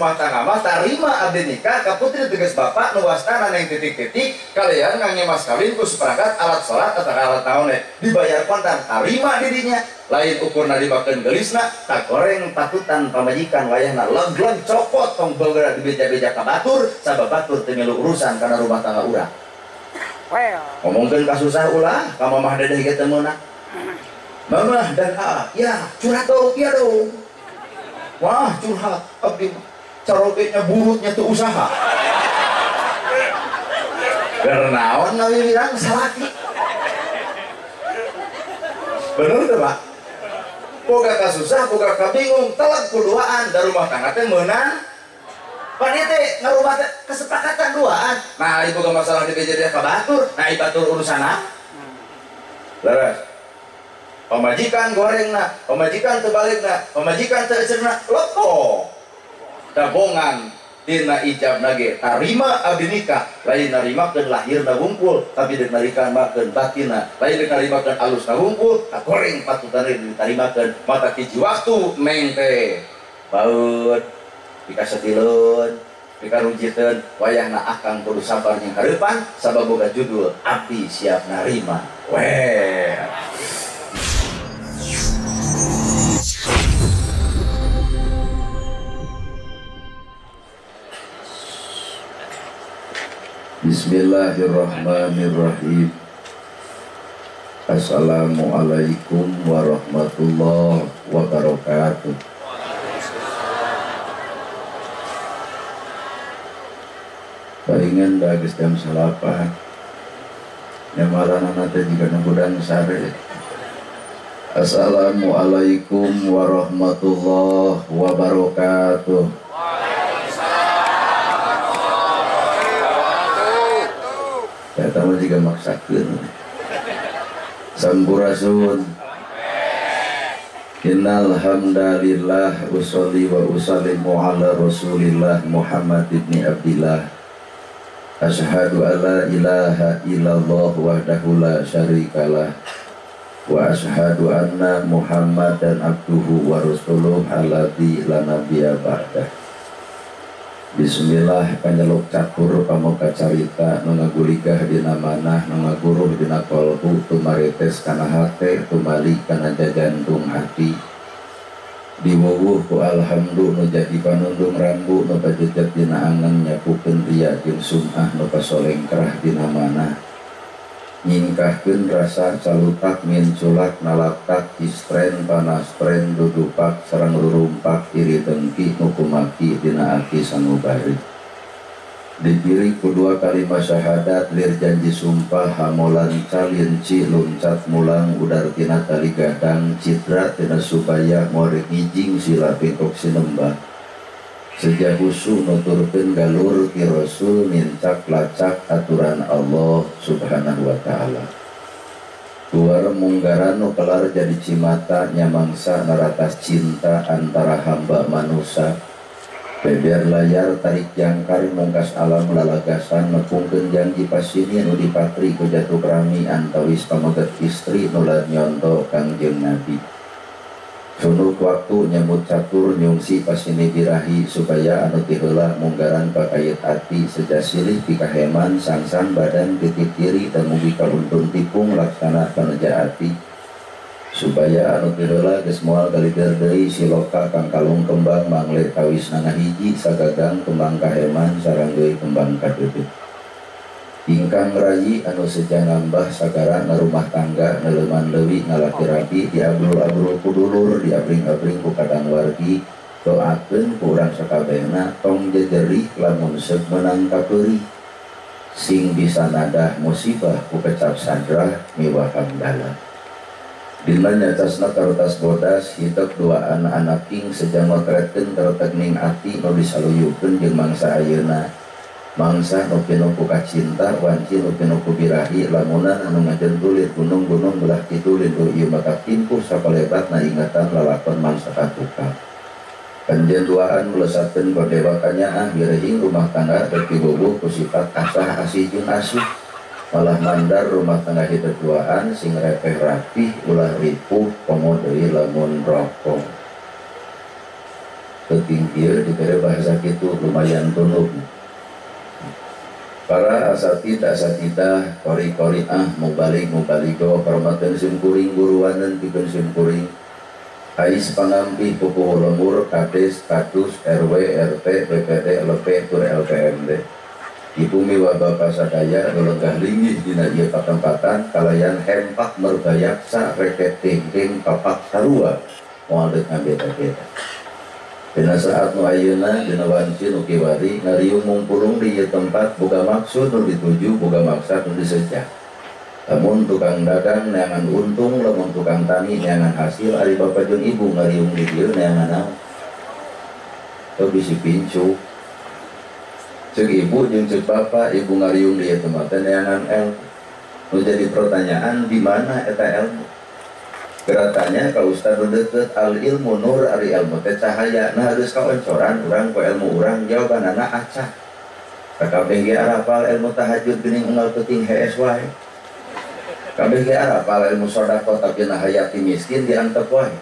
rumah tangga mah tarima abdi nikah ka putri tegas bapak nu wastana neng titik-titik kalian ngangge mas kawin ku seperangkat alat salat atau alat naon dibayar kontan tarima dirinya lain ukurna dibakeun geulisna tak goreng patutan pamajikan wayahna leg-leg copot tong beugera dibeja-beja ka batur sabab batur teu milu urusan kana rumah tangga urang. Ngomongkeun kasusah ulah ka mamah dedeh ge teu meunang. Mamah dan A, ya curhat dong, iya dong. Wah curhat, abdi caroketnya burutnya tuh usaha. Karena ngawiwirang salaki. Bener tuh pak? Boga kasusah, boga kabingung, telak kuduaan dari rumah tangga teh meunang. Pak teh ngarubah teh kesepakatan duaan. Nah, ibu boga masalah di BJD ka batur, nah ieu batur urusanna. Leres. Pamajikan gorengna, pamajikan tebalikna, pamajikan teu ecerna, lepo. Dabongan dina ijab nage tarima abdi nikah, lain narimakeun lahirna wungkul, tapi deuk narimakeun batinna, lain deuk narimakeun alusna wungkul, goreng patutan ditarimakeun mata hiji waktu meng teh. Baeud pikasetileun, pikarujiteun, wayahna akang kudu sabar jeung kareupan sabab boga judul abdi siap narima. Weh. Bismillahirrahmanirrahim. Assalamualaikum warahmatullahi wabarakatuh. Palingan bagus jam 8. Nyamaranana teh jiga nu hudang sare. Assalamualaikum warahmatullahi wabarakatuh. Eta mah jiga maksakeun. Sampurasun. Innal hamdalillah usolli wa usallimu ala Rasulillah Muhammad ibni Abdillah. Asyhadu alla ilaha illallah wahdahu la syarikalah wa asyhadu anna Muhammadan abduhu wa rasuluh alladzi la nabiyya ba'dah. Bismillah panyeluk cakur pamoga carita nu ngaguligah dina manah nu ngaguruh dina kolbu tumarites kana hate tumali kana jajantung hati diwuwuh ku alhamdu nu jadi panundung rambu nu pajejet dina angen nyapukeun ria jeung sum'ah nu pasolengkrah dina manah nyingkahkeun rasa calutak minculak nalaktak istren panastren dudupak sareng rurumpak iri dengki nu kumaki dina aki sanubari dipiri ku dua kalimat syahadat lir janji sumpah hamolan calinci luncat mulang udar tina tali gadang citra tina supaya more ngijing sila pingkok sinembah sejak husu nuturkeun galur ti Rasul nincak lacak aturan Allah Subhanahu wa ta'ala. Tuar munggaran nu kelar jadi cimata nyamangsa naratas cinta antara hamba manusa. Beber layar tarik jangkar mungkas alam lalagasan nepungkeun janji pasini nu dipatri ku jatuh rami antawis pameget istri nu nyonto Kangjeng Nabi. Sunuk waktu nyamut catur nyungsi pasini birahi supaya anu tiheula munggaran pakayet ati seja silih pikaheman sangsan badan titik kiri dan mugi kaluntun tipung laksana paneja ati supaya anu tiheula geus moal galiger deui siloka kang kalung kembang mangle kawis hiji sagagang kembang kaheman sareng deui kembang kadeudeuh. Ingkang rayi anu seja ngambah sagara ngarumah tangga neleuman leuwi ngalaki-laki diabrul-abrul ku dulur diabring-abring ku kadang wargi doakeun ku urang sakabehna tong jejerih lamun seuk meunang kapeurih sing bisa nadah musibah ku kecap sadrah miwah hamdalah. Dina nyacasna karutas bodas hitep dua anak-anak king seja ngotretkeun karotekning ati nu disaluyukeun jeung mangsa ayeuna mangsa nu pinuh ku kacinta wanci nu pinuh ku birahi lamunan anu ngajentulir gunung-gunung belah kidul lindu ieu maka timpuh sapalebatna ingatan lalakon mangsa katukang. Kanjen duaan melesatkeun ka dewa kanyaah wirehing rumah tangga teu piwuwuh ku sifat asah asih jeung asuh malah mandar rumah tangga hidup duaan sing repeh rapih ulah ripuh komo deui lamun rokong. Peuting kieu dibere bahasa kitu lumayan tunduk. Para asatid asatidah qori-qoriah mubalik mubaligo hormateun sim kuring guruaneun pikeun sim kuring ais pangampih pupuhu lembur kades kadus RW RT BPD LP tur LPMD di bumi wa bapa sadaya lelenggah linggih dina ieu patempatan kalayan hempak merbayaksa reket dengdeng papak sarua moal deuk ngabeda-beda. Dina saat nu ayeuna dina wanci nu kiwari ngariung mungpulung di ieu tempat boga maksud nu dituju boga maksad nu disejah. Lamun tukang dagang neangan untung, lamun tukang tani neangan hasil, ari bapa jeung ibu ngariung di dieu neangan naon? Teu bisi pincuk. Ceuk ibu jeung ceuk bapa, ibu ngariung di ieu tempat teh neangan ilmu. Nu jadi pertanyaan di mana eta ilmu? Geratanya ka ustad nu deukeut al ilmu nur ari ilmu teh cahaya. Nah geus kaoncoran urang ku ilmu urang jawabanana acah. Kabeh ge arapal ilmu tahajud geuning unggal peuting hees wae. Kabeh ge arapal ilmu sedekah tapi nah hayati miskin diantep wae.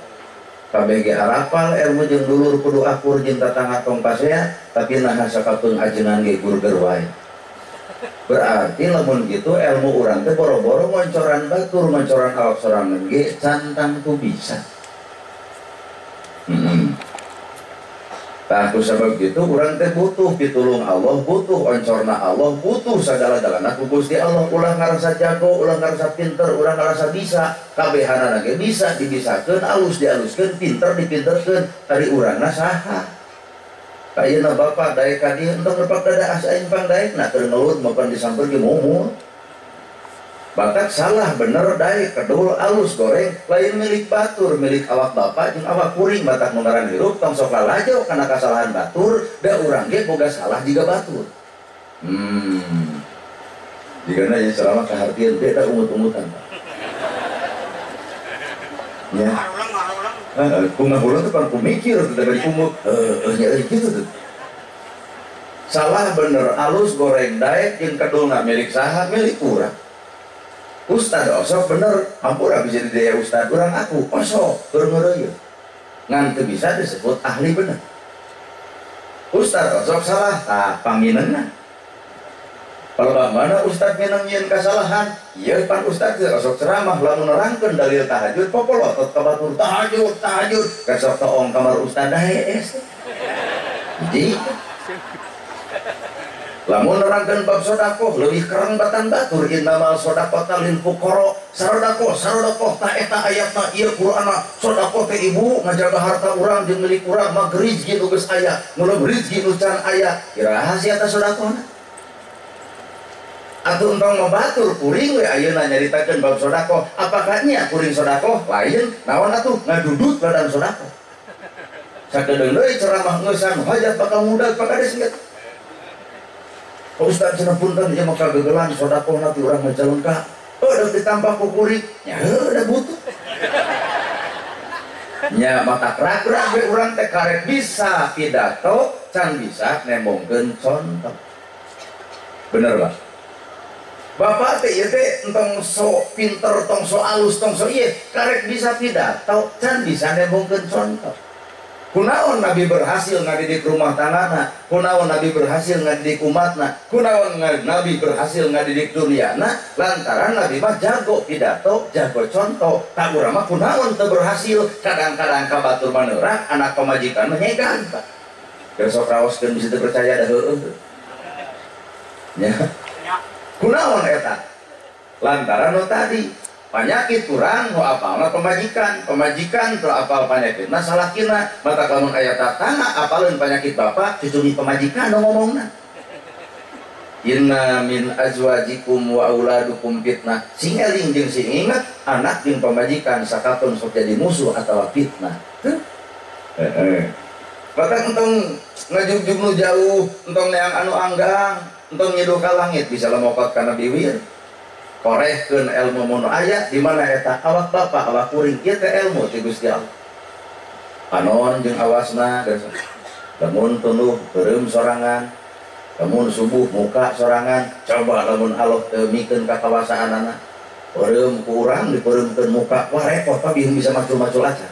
Kabeh ge arapal ilmu jeung dulur kudu akur jeung tatangga tong pasea tapi nah sakapeung ajengan ge gurger wae. Berarti lamun gitu ilmu urang teh boro-boro ngoncoran batur ngoncoran awak sorangan ge can tangtu bisa. Tah ku sabab gitu urang teh butuh pitulung Allah, butuh oncorna Allah, butuh sagala-galana ku Gusti Allah. Ulah ngarasa jago, ulah ngarasa pinter, ulah ngarasa bisa. Kabehanana ge bisa dibisakeun, alus dialuskeun, pinter dipinterkeun, ari urangna saha? Ayeuna bapak daek ka dieu entong repak dada asa aing pang daekna keur ngelut mapan disamper ge mumul. Batak salah bener daek kedul alus goreng lain milik batur milik awak bapak jeung awak kuring batak nu ngaran hirup tong sok lalajo kana kasalahan batur da urang ge boga salah jiga batur. Jigana ieu ceramah kahartieun beda umut-umutan. Ya. Kumaha tuh kan kumikir dari kumut nya gitu tuh. Salah bener alus goreng daek jeung kedulna milik saha milik urang. Ustad osok bener hampura bisa didaya ustad urang aku osok keur ngeureuyeuh. Ngan teu bisa disebut ahli bener. Ustad osok salah tah panginenna. Palebah mana ustad minang nyieun kasalahan, ieu pan ustad teu osok ceramah lamun nerangkeun dalil tahajud popolotot ka batur tahajud tahajud kasok toong kamar ustad hees. Jadi lamun nerangkeun bab sedekah leuwih kereng batan batur innamal shadaqata lil fuqara sarodakoh sarodakoh tah eta ayatna ieu Qur'anna sedekah teh ibu ngajaga harta urang jeung milik urang mah rezeki nu geus aya mulem rezeki nu can aya iraha sia teh sedekahna. Atuh entong mabatur kuring we ayeuna nyaritakeun bab sedekah apakah nya kuring sedekah lain naon atuh ngadudut badan sedekah sakedeung deui ceramah ngeusan hajat bakal mudag pakades geus. Pak Ustad cenah punten ieu mah kagegelan sedekahna ti urang Majalengka heuh ditambah ku kuring nya heuh da butuh nya mata kerak-kerak we urang teh karek bisa pidato can bisa nembongkeun contoh. Bener Pak? Bapak teh ieu teh entong so pinter, tong so alus, tong so ieu, karek bisa pidato, can bisa nembongkeun contoh. Kunaon Nabi berhasil ngadidik rumah tanggana, kunaon Nabi berhasil ngadidik umatna, kunaon Nabi berhasil ngadidik duniana, lantaran Nabi mah jago pidato, jago contoh. Tak urang mah kunaon teu berhasil, kadang-kadang ka batur maneurang anak pamajikan mah nyegan, Pak. Keur sok raoskeun bisa teu percaya da heueuh. Nya. Kunaon eta? Lantaran nu tadi penyakit kurang nu apalna pemajikan, pemajikan teu apal penyakitna salakina, mata lamun aya tatangga apaleun penyakit bapak cucumi pemajikan nu ngomongna. Inna min azwajikum wa auladukum fitnah. Sing eling jeung sing inget anak jeung pemajikan sakapeung sok jadi musuh atawa fitnah. Heeh. Batak entong ngajugjug nu jauh, entong neang anu anggang, entong nyiduh ka langit bisa lemokot kana biwir. Korehkeun ilmu mun aya di mana eta awak bapak awak kuring ieu teh ilmu ti Gusti Allah. Panon jeung awasna lamun tunduh beureum sorangan, lamun subuh muka sorangan, coba lamun Allah teu mikeun ka kawasaanana. Beureum ku urang dipeureumkeun muka, wah repot tapi bisa macul-macul aja.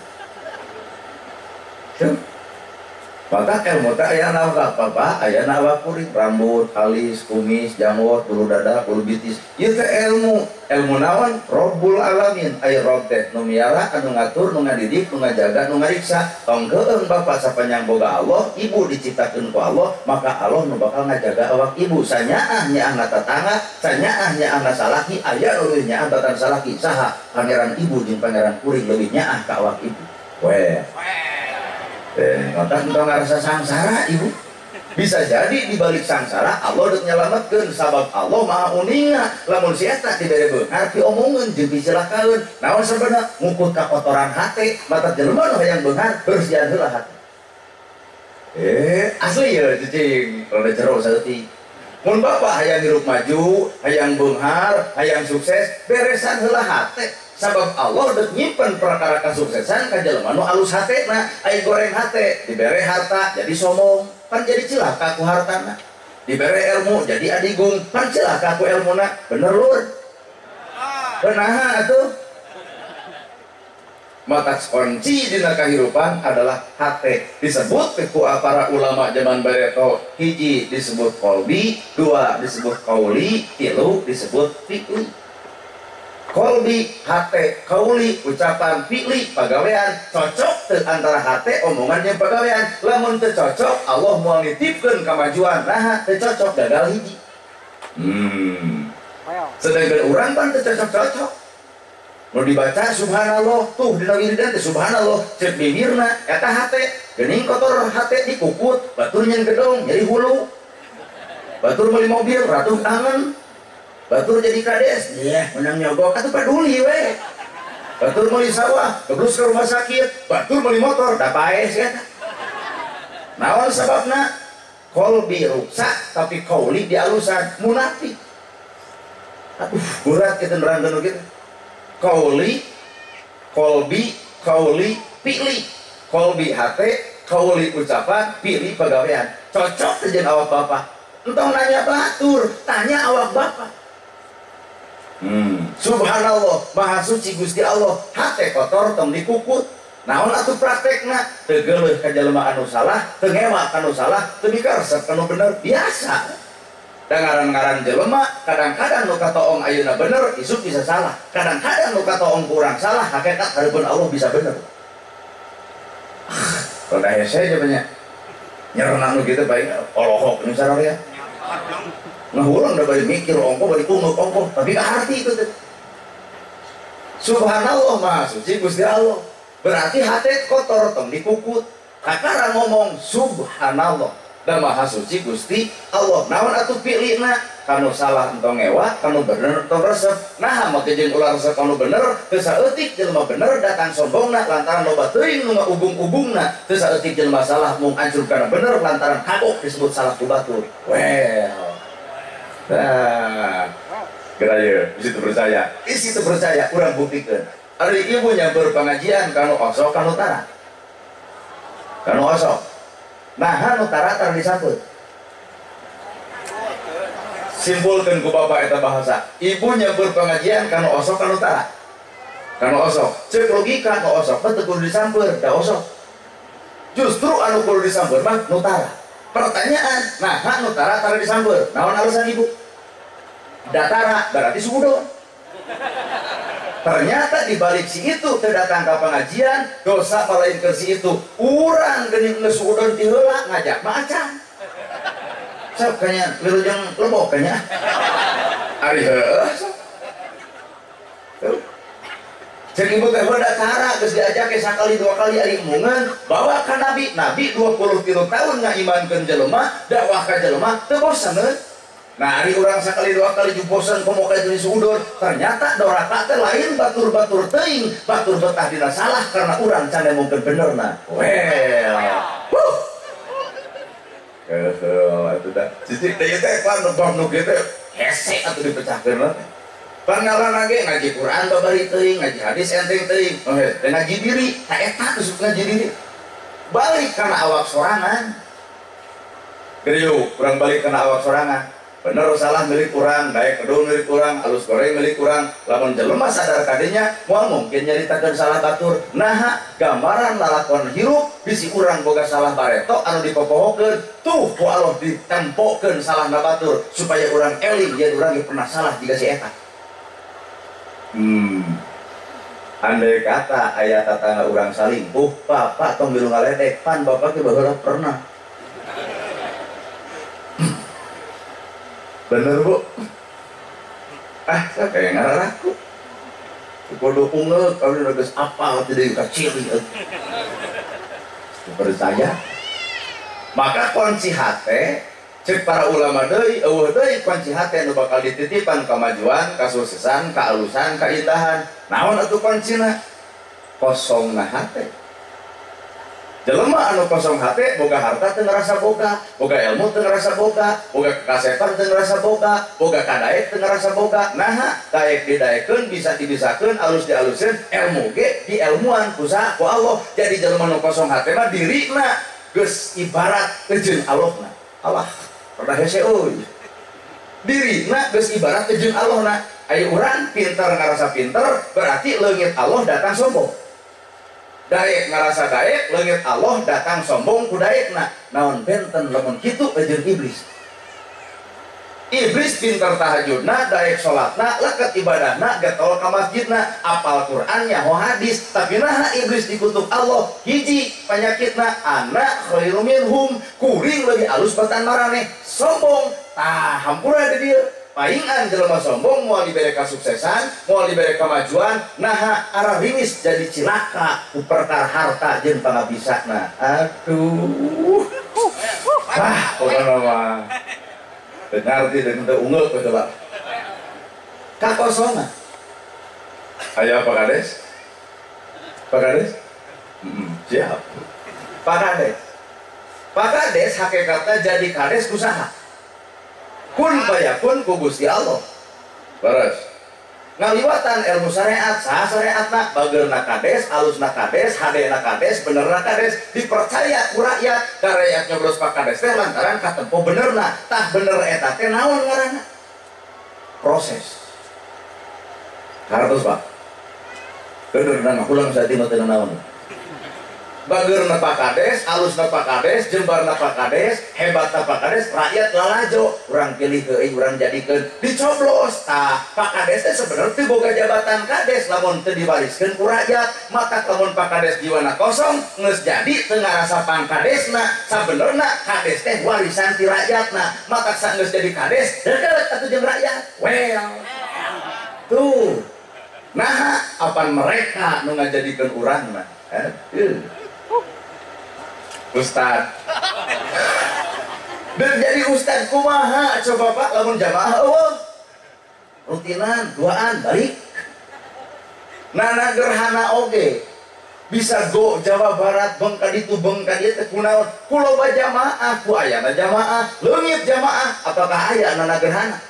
Maka ilmu teh aya na bapak, aya na awak kuring, rambut, alis, kumis, janggot, bulu dada, bulu bitis. Ieu teh ilmu, ilmu naon? Rabbul alamin. Aya Rabb teh nu miara, anu ngatur, nu ngadidik, nu ngajaga, nu ngariksa. Tong keung bapak sapanjang boga Allah, ibu diciptakeun ku Allah, maka Allah nu bakal ngajaga awak ibu. Sanyaah nyaahna tatangga, sanyaah nyaahna salaki, aya leuwih nyaah batan salaki. Saha? Pangeran ibu jeung pangeran kuring leuwih nyaah ka awak ibu. Weh. Maka entong ngarasa sangsara ibu. Bisa jadi dibalik sangsara Allah udah nyelametkeun sabab Allah maha uninga. Lamun si eta dibere beunghar diomongeun jeung dicilakaeun. Naon sebenarnya ngukut kakotoran hate, mata jelema nu hayang beunghar bersihan heula hate. Asli ya cicing, rada jero saeutik. Mun bapak hayang hirup maju, hayang beunghar, hayang sukses, beresan heula hate. Sabab Allah udah nyimpen perkara kesuksesan ka jelema nu alus hatena, ai goreng hate, dibere harta jadi sombong, pan jadi cilaka ku hartana. Dibere ilmu jadi adigung, pan cilaka ku ilmuna. Bener lur? Benaha atuh. Mata kunci dina kahirupan adalah hate. Disebut ku para ulama zaman bareto, hiji disebut kolbi, dua disebut kauli, tilu disebut fi'li. Kolbi, hate, kauli, ucapan, fi'li, pagawean. Cocok teu antara hate omongan jeung pagawean. Lamun teu cocok, Allah moal nitipkeun kamajuan. Nah, teu cocok gagal hiji. Sedangkan urang pan teu cocok-cocok. Nu dibaca subhanallah, tuh dina wiridan teh subhanallah, ceuk bibirna eta hate, geuning kotor hate dikukut, batur nyen gedong jadi hulu. Batur meuli mobil, ratuh tangan. Batur jadi kades, ya menang nyogok, atuh peduli we. Batur meuli sawah, geblus ke rumah sakit, batur meuli motor, da paeh sia. Naon sababna? Kolbi ruksak tapi kauli dialusan, munafik. Aduh, berat kita nerangkeun kitu. Kauli, kolbi, kauli, fi'li. Kolbi hate, kauli ucapan, fi'li pagawean. Cocok jeung awak bapak. Entong nanya batur, tanya awak bapak. Subhanallah, maha suci Gusti Allah. Hate kotor tong dikukut. Naon atuh praktekna? Teu geuleuh ka jelema anu salah, teu ngewa ka nu salah, teu mikaresep ka nu bener. Biasa. Da ngaran-ngaran jelema, kadang-kadang nu katoong ayeuna bener, isuk bisa salah. Kadang-kadang nu katoong kurang salah, hakikat hareupeun Allah bisa bener. Rada hese nya. Nyerna nu kitu bae olohok nu sararea. Nah, orang udah balik mikir, ongko balik tunggu ongko, tapi gak arti itu tuh. Subhanallah, maha suci Gusti Allah. Berarti hati kotor, tong dikukut. Kakara ngomong subhanallah, dan maha suci Gusti Allah. Naon atuh pilihna? Kanu salah entong ngewa, kanu bener entong resep. Nah, make jeung ulah resep kanu bener, teu saeutik jelema bener datang sombongna lantaran loba teuing nu ngaubung-ubungna. Teu saeutik jelema salah mung ancur kana bener lantaran kagok disebut salah ku batur. Well. Nah, geraya, di situ percaya, di situ percaya, urang buktikan. Ari ibu nyamper pengajian kanu osok kanu tara, kanu osok. Nah, nu tara tara disambut. Simpulkan ku bapak eta bahasa. Ibu nyamper pengajian kanu osok kanu tara, kanu osok. Cek logika nu osok mah teu kudu disamper, da osok. Justru anu kudu disamper mah nu tara. Pertanyaan, nah nu tara tara disamper. Naon alasan ibu? Datara berarti suudon. Ternyata di balik si itu terdatang ke pengajian, dosa lain ke si itu. Urang geuning geus suudon ti heula ngajak mah acan. Sok kayaknya wilujeng lebok kayaknya. Ari heueuh sok. Cek ibu teh datara geus diajak ke sakali dua kali ari emungan bawa ka nabi. Nabi 23 tahun ngaimankeun jelema, dakwah ka jelema teu bosaneun. Nah, ari urang sakali dua kali jeung bosan komo ka jenis suudon, ternyata doraka teh lain batur-batur teuing, batur betah dina salah karena urang can mungkin benerna. Well. Huh. Heuh, atuh da. Cicik teh teh pan bab nu kieu teh hese atuh dipecahkeun mah. Pangalan ge ngaji Quran babari teuing, ngaji hadis enteng teuing. Oke, dan ngaji diri, ka eta geus ngaji diri. Balik kana awak sorangan. Geriu, urang balik kana awak sorangan. Bener salah milik urang, daek kedung milik urang, alus goreng milik urang. Lamun jelema sadar kadinya, moal mungkin nyaritakeun salah batur. Naha gambaran lalakon hirup Bisi urang boga salah bareto anu dipopohokeun tuh ku Allah ditempokeun salahna batur supaya urang eling yen urang ge pernah salah jiga si eta. Andai kata aya tatangga urang salingkuh, bapak tong milu ngaledek, pan bapak ge baheula pernah. Bener bu? Ah, saya kayak ngararaku. Kudu ungeuk, abdi geus apal teu deui ka ciri. Percaya. Maka kunci hate cek para ulama deui, eueuh deui kunci hate nu bakal dititipan kemajuan, kasuksesan, kaalusan, kaindahan. Naon atuh kuncina? Kosongna hate. Jelema anu kosong hate boga harta teu ngarasa boga, boga ilmu teu ngarasa boga, boga kekasepan teu ngarasa boga, boga kadaek teu ngarasa boga. Naha daek didaekeun bisa dibisakeun, alus dialuskeun, ilmu ge dielmuan ku saha ku Allah. Jadi jelema nu kosong hate mah dirina geus ibarat eujeun Allahna. Allah pernah hese euy. Dirina geus ibarat eujeun Allahna. Ayo urang pinter ngarasa pinter berarti leungit Allah datang sombong. Daek ngarasa daek, leungit Allah datang sombong ku daekna. Naon benten lamun kitu eujeun iblis. Iblis pinter tahajudna, daek salatna, leket ibadahna, getol ka masjidna, apal Qur'an nyaho hadis, tapi naha iblis dikutuk Allah. Hiji panyakitna ana khairu minhum, kuring leuwih alus batan maraneh, sombong. Tah hampura di dieu. Paingan jelema sombong moal dibere kasuksesan, moal dibere kemajuan, naha arah rimis jadi cilaka ku perkara harta jeung pangabisana. Aduh. Wah, pokona mah. Teu ngarti deung teu ungeuk we heula. Kakosongan. Aya Pak Kades? Pak Kades? Siap. Pak Kades. Pak Kades hakikatna jadi kades kusaha? Kun payakun ku Gusti Allah. Baras. Ngaliwatan ilmu syariat, saha syariatna, bageurna kades, alusna kades, hadena kades, benerna kades, dipercaya ku rakyat, da rakyat nyoblos Pak Kades teh lantaran katempo benerna. Tah bener eta teh naon ngaranna? Proses. Hartos Pak. Bener na ngahulang saat mah teu naon. Bageurna Pak Kades, alusna Pak Kades, jembarna Pak Kades, hebatna Pak Kades, rakyat lalajo, urang pilih heueuh, urang jadikeun, dicoblos. Tah, Pak Kades teh sebenarnya teu boga jabatan kades lamun teu diwariskeun ku rakyat. Maka lamun Pak Kades jiwana kosong, geus jadi teu ngarasa pangkadesna, sabenerna kades teh warisan ti rakyatna. Maka sageus jadi kades, deukeut atuh jeung rakyat. Well. Tuh. Naha apan mereka nu ngajadikeun urangna. Aduh. Ustad. Dan jadi ustad kumaha coba Pak lamun jamaah eueuh. Rutinan duaan balik. Nana gerhana oge. Bisa go Jawa Barat beng ka ditu beng ka dieu teh kunaon? Ku loba jamaah, ku ayana jamaah, leungit jamaah, apakah aya nana gerhana?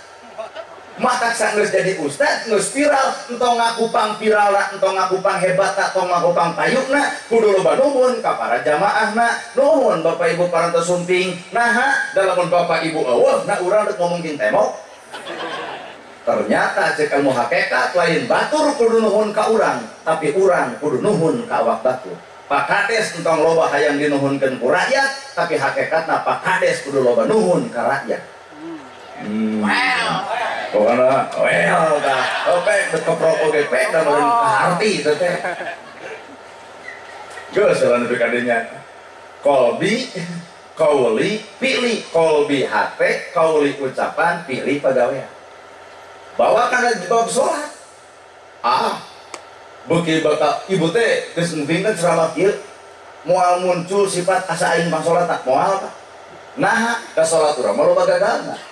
Matak sanggeus jadi ustad geus viral, entong ngaku pang viralna, entong ngaku pang hebatna, entong ngaku pang payukna, kudu loba nuhun ka para jamaahna, nuhun Bapak Ibu parantos sumping. Naha da lamun Bapak Ibu eueuh na urang rek ngomongkeun tembok. Ternyata cek ilmu hakikat lain batur kudu nuhun ka urang, tapi urang kudu nuhun ka awak batur. Pak Kades entong loba hayang dinuhunkeun ku rakyat, tapi hakikatna Pak Kades kudu loba nuhun ka rakyat. Pokoknya, well, dah, oke, keprok oke, pek, dah baru harti itu teh. Geus jalan nepi ka dinya. Kolbi, kauli, pilih, kolbi hate, kauli ucapan, pilih pagawean. Bawa kana bab salat. Ah, beuki bakal ibu teh geus ngupingkeun ceramah kieu, moal muncul sifat asa aing pang salat tak moal tah. Naha ka salat urang mah loba gagalna.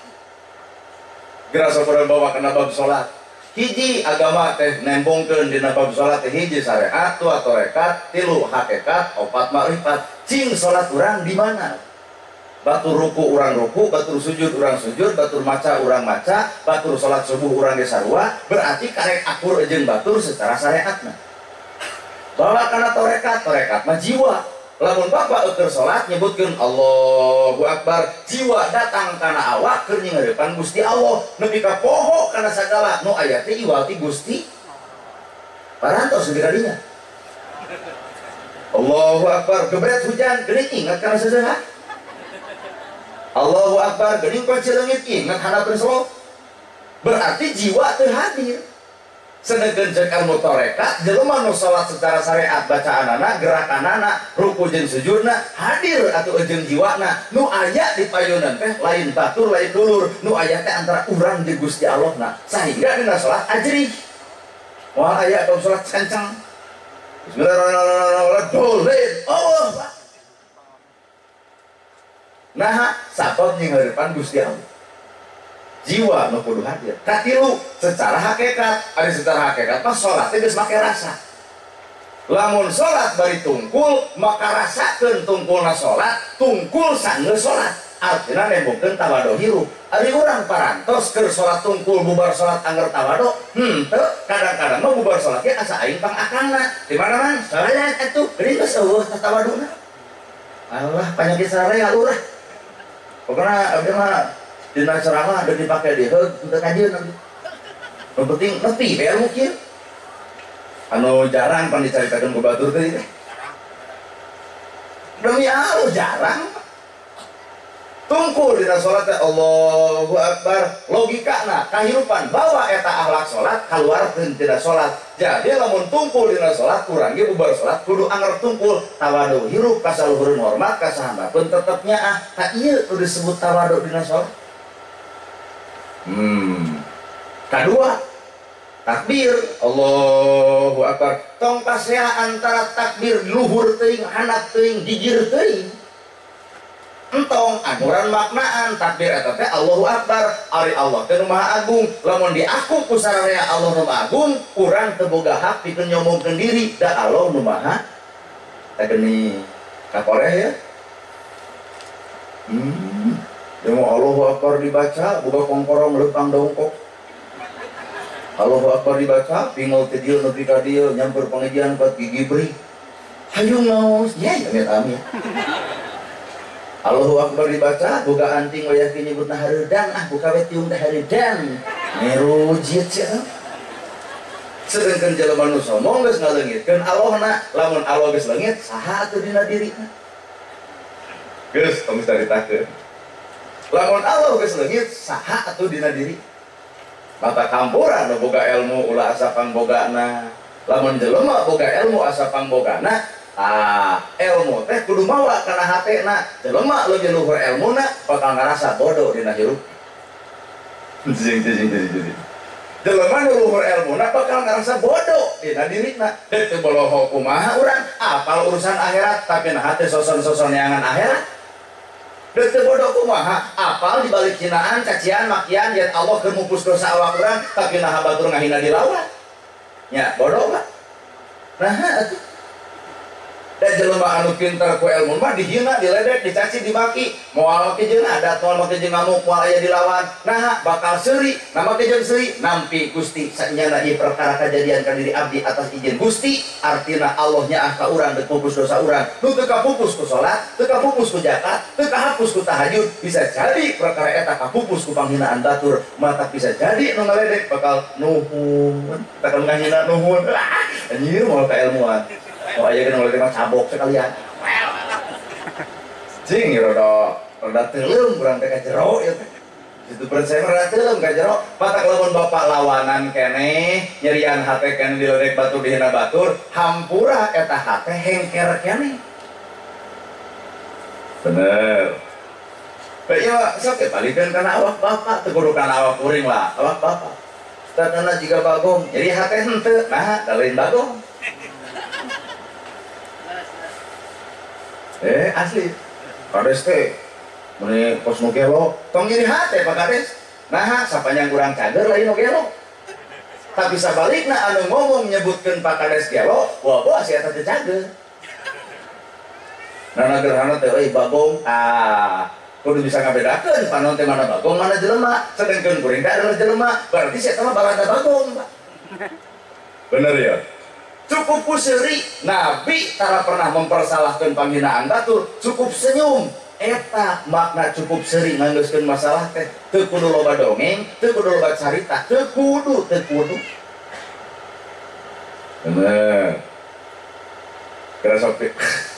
Gerasa kurang bawa kena bab sholat. Hiji agama teh nembongkeun dina bab sholat teh hiji syariat, dua tarekat, tilu hakikat, opat makrifat. Cing sholat urang di mana? Batur ruku urang ruku, batur sujud urang sujud, batur maca urang maca, batur sholat subuh urang ge sarua, berarti karek akur jeung batur secara syariatna. Bawa kana tarekat, tarekat mah jiwa. Lamun bapak eueur salat nyebutkeun Allahu Akbar, jiwa datang kana awak keur nyingeurepan Gusti Allah, nepi ka poho kana sagala nu aya teh iwal ti Gusti. Parantos nepi ka dinya. Allahu Akbar gebret hujan geuning ingat kana seseha. Allahu Akbar geuning kunci leungit ingat hadapeun slow. Berarti jiwa teu hadir. Sedangkan cek ilmu tarekat jelema nu salat secara syariat bacaanana gerakanana ruku jeung sujudna hadir atuh jeung jiwana nu aya di payunan teh lain batur lain dulur nu aya teh antara urang jeung Gusti Allahna sehingga dina salat ajrih moal aya bab salat cancang bismillahirrahmanirrahim Allah. Nah sabab jeung harapan Gusti Allah jiwa nu kudu hadir. Katilu secara hakikat, ari secara hakikat mah salat teh geus make rasa. Lamun salat bari tungkul, maka rasakeun tungkulna salat, tungkul sanggeus salat. Artina nembongkeun tawadu hirup. Ari urang parantos keur salat tungkul bubar salat angger tawadu, henteu kadang-kadang mah bubar salat ge asa aing pangakangna. Di mana man? Salat atuh geuning geus eueuh tawaduna. Allah panyakit sararea lurah. Pokona abdi mah dina ceramah udah dipakai di heug teu kajeun nanti. Nu penting nepi we ilmu kieu. Anu jarang pan dicaritakeun ku batur teh. Demi Allah jarang. Tungkul dina salat teh Allahu Akbar. Logikana kahirupan bawa eta akhlak salat kaluarkeun tina salat. Jadi lamun tungkul dina salat urang ge bubar salat kudu anger tungkul tawadu hirup ka saluhureun hormat ka sahandapeun tetep nyaah. Ta ieu nu disebut tawadu dina salat. Kedua, takbir Allahu Akbar. Tong pasea antara takbir luhur teuing, handap teuing, gigir teuing. Entong anuran maknaan takbir eta teh Allahu Akbar. Ari Allah teh nu Maha Agung. Lamun diaku ku sararea Allah nu Maha Agung, urang teu boga hak pikeun nyombongkeun diri da Allah nu Maha. Tah geuning kakoreh ya. Ya mau Allahu Akbar dibaca, boga kongkorong leumpang dongkok. Allahu Akbar dibaca, pingol teh dieu nepi ka dieu nyamper pengajian kuat gigi beri. Hayu ngaos, ya amit amit. Allahu Akbar dibaca, boga anting wayah ki nyebutna hareudang, ah buka we tiung teh hareudang. Merujit sia. Sedengkeun jelema nu sombong geus ngaleungitkeun Allahna, lamun Allah geus leungit saha atuh dina dirina? Geus tong caritakeun. Lamun Allah geus leungit saha atuh dina diri? Mata kampuran nu boga ilmu ulah asa pangbogana. Lamun jelema boga ilmu asa pangbogana, ah ilmu teh kudu mawa kana hatena. Jelema leuwih luhur elmuna bakal ngarasa bodoh dina hirup. Jing jing jing jing. Jelema nu luhur elmuna bakal ngarasa bodoh dina dirina. Deuk teu boloho kumaha urang apal urusan akhirat tapi na hate soson-soson neangan akhirat. Deuk teu bodoh kumaha apal dibalik hinaan, cacian, makian yen Allah keur mupus dosa awak urang tapi naha batur ngahina dilawan. Nya bodoh mah. Nah atuh. Dan jelema anu pintar ku ilmu mah dihina, diledek, dicaci, dimaki. Moal make jeung adat, moal make jeung ngamuk, moal aya dilawan. Nah bakal seuri, nah make jeung seuri nampi Gusti sanyana ieu perkara kajadian ka diri abdi atas izin Gusti, artina Allah nyaah ka urang deuk pupus dosa urang. Nu teu kapupus ku salat, teu kapupus ku zakat, teu kahapus ku tahajud, bisa jadi perkara eta kapupus ku panghinaan batur, mata bisa jadi nu ngaledek bakal nuhun, bakal ngahina nuhun. Ah, anjir moal kaelmuan. Oh aya kan mulai mah cabok sekalian. Cing rada rada teuleum urang teh ka jero ieu teh. Situ percaya rada teuleum ka jero, matak lamun bapak lawanan keneh, nyerian hate keneh diledek batur dihina batur, hampura eta hate hengker keneh. Bener. Bae ieu sok ge balikeun kana awak bapak, teu kudu kana awak kuring lah, awak bapak. Tatana jiga bagong, jadi hate henteu, nah da lain bagong. Asli kades teh meni kos nu gelo tong nyeri hate Pak Kades nah sapanjang urang cager lain nu gelo tapi sabalikna anu ngomong nyebutkeun Pak Kades gelo wah boh si eta teh cager nah gerhana teh euy bagong ah kudu bisa ngabedakeun panon teh mana bagong mana jelema sedengkeun kuring teh adalah jelema berarti si eta mah balada bagong Pak bener ya. Cukup ku seuri, Nabi tara pernah mempersalahkan panghinaan batur, cukup senyum. Eta makna cukup seuri nganggeuskeun masalah teh teu kudu loba dongeng, teu kudu loba carita, teu kudu, teu kudu. Bener. Kira sopi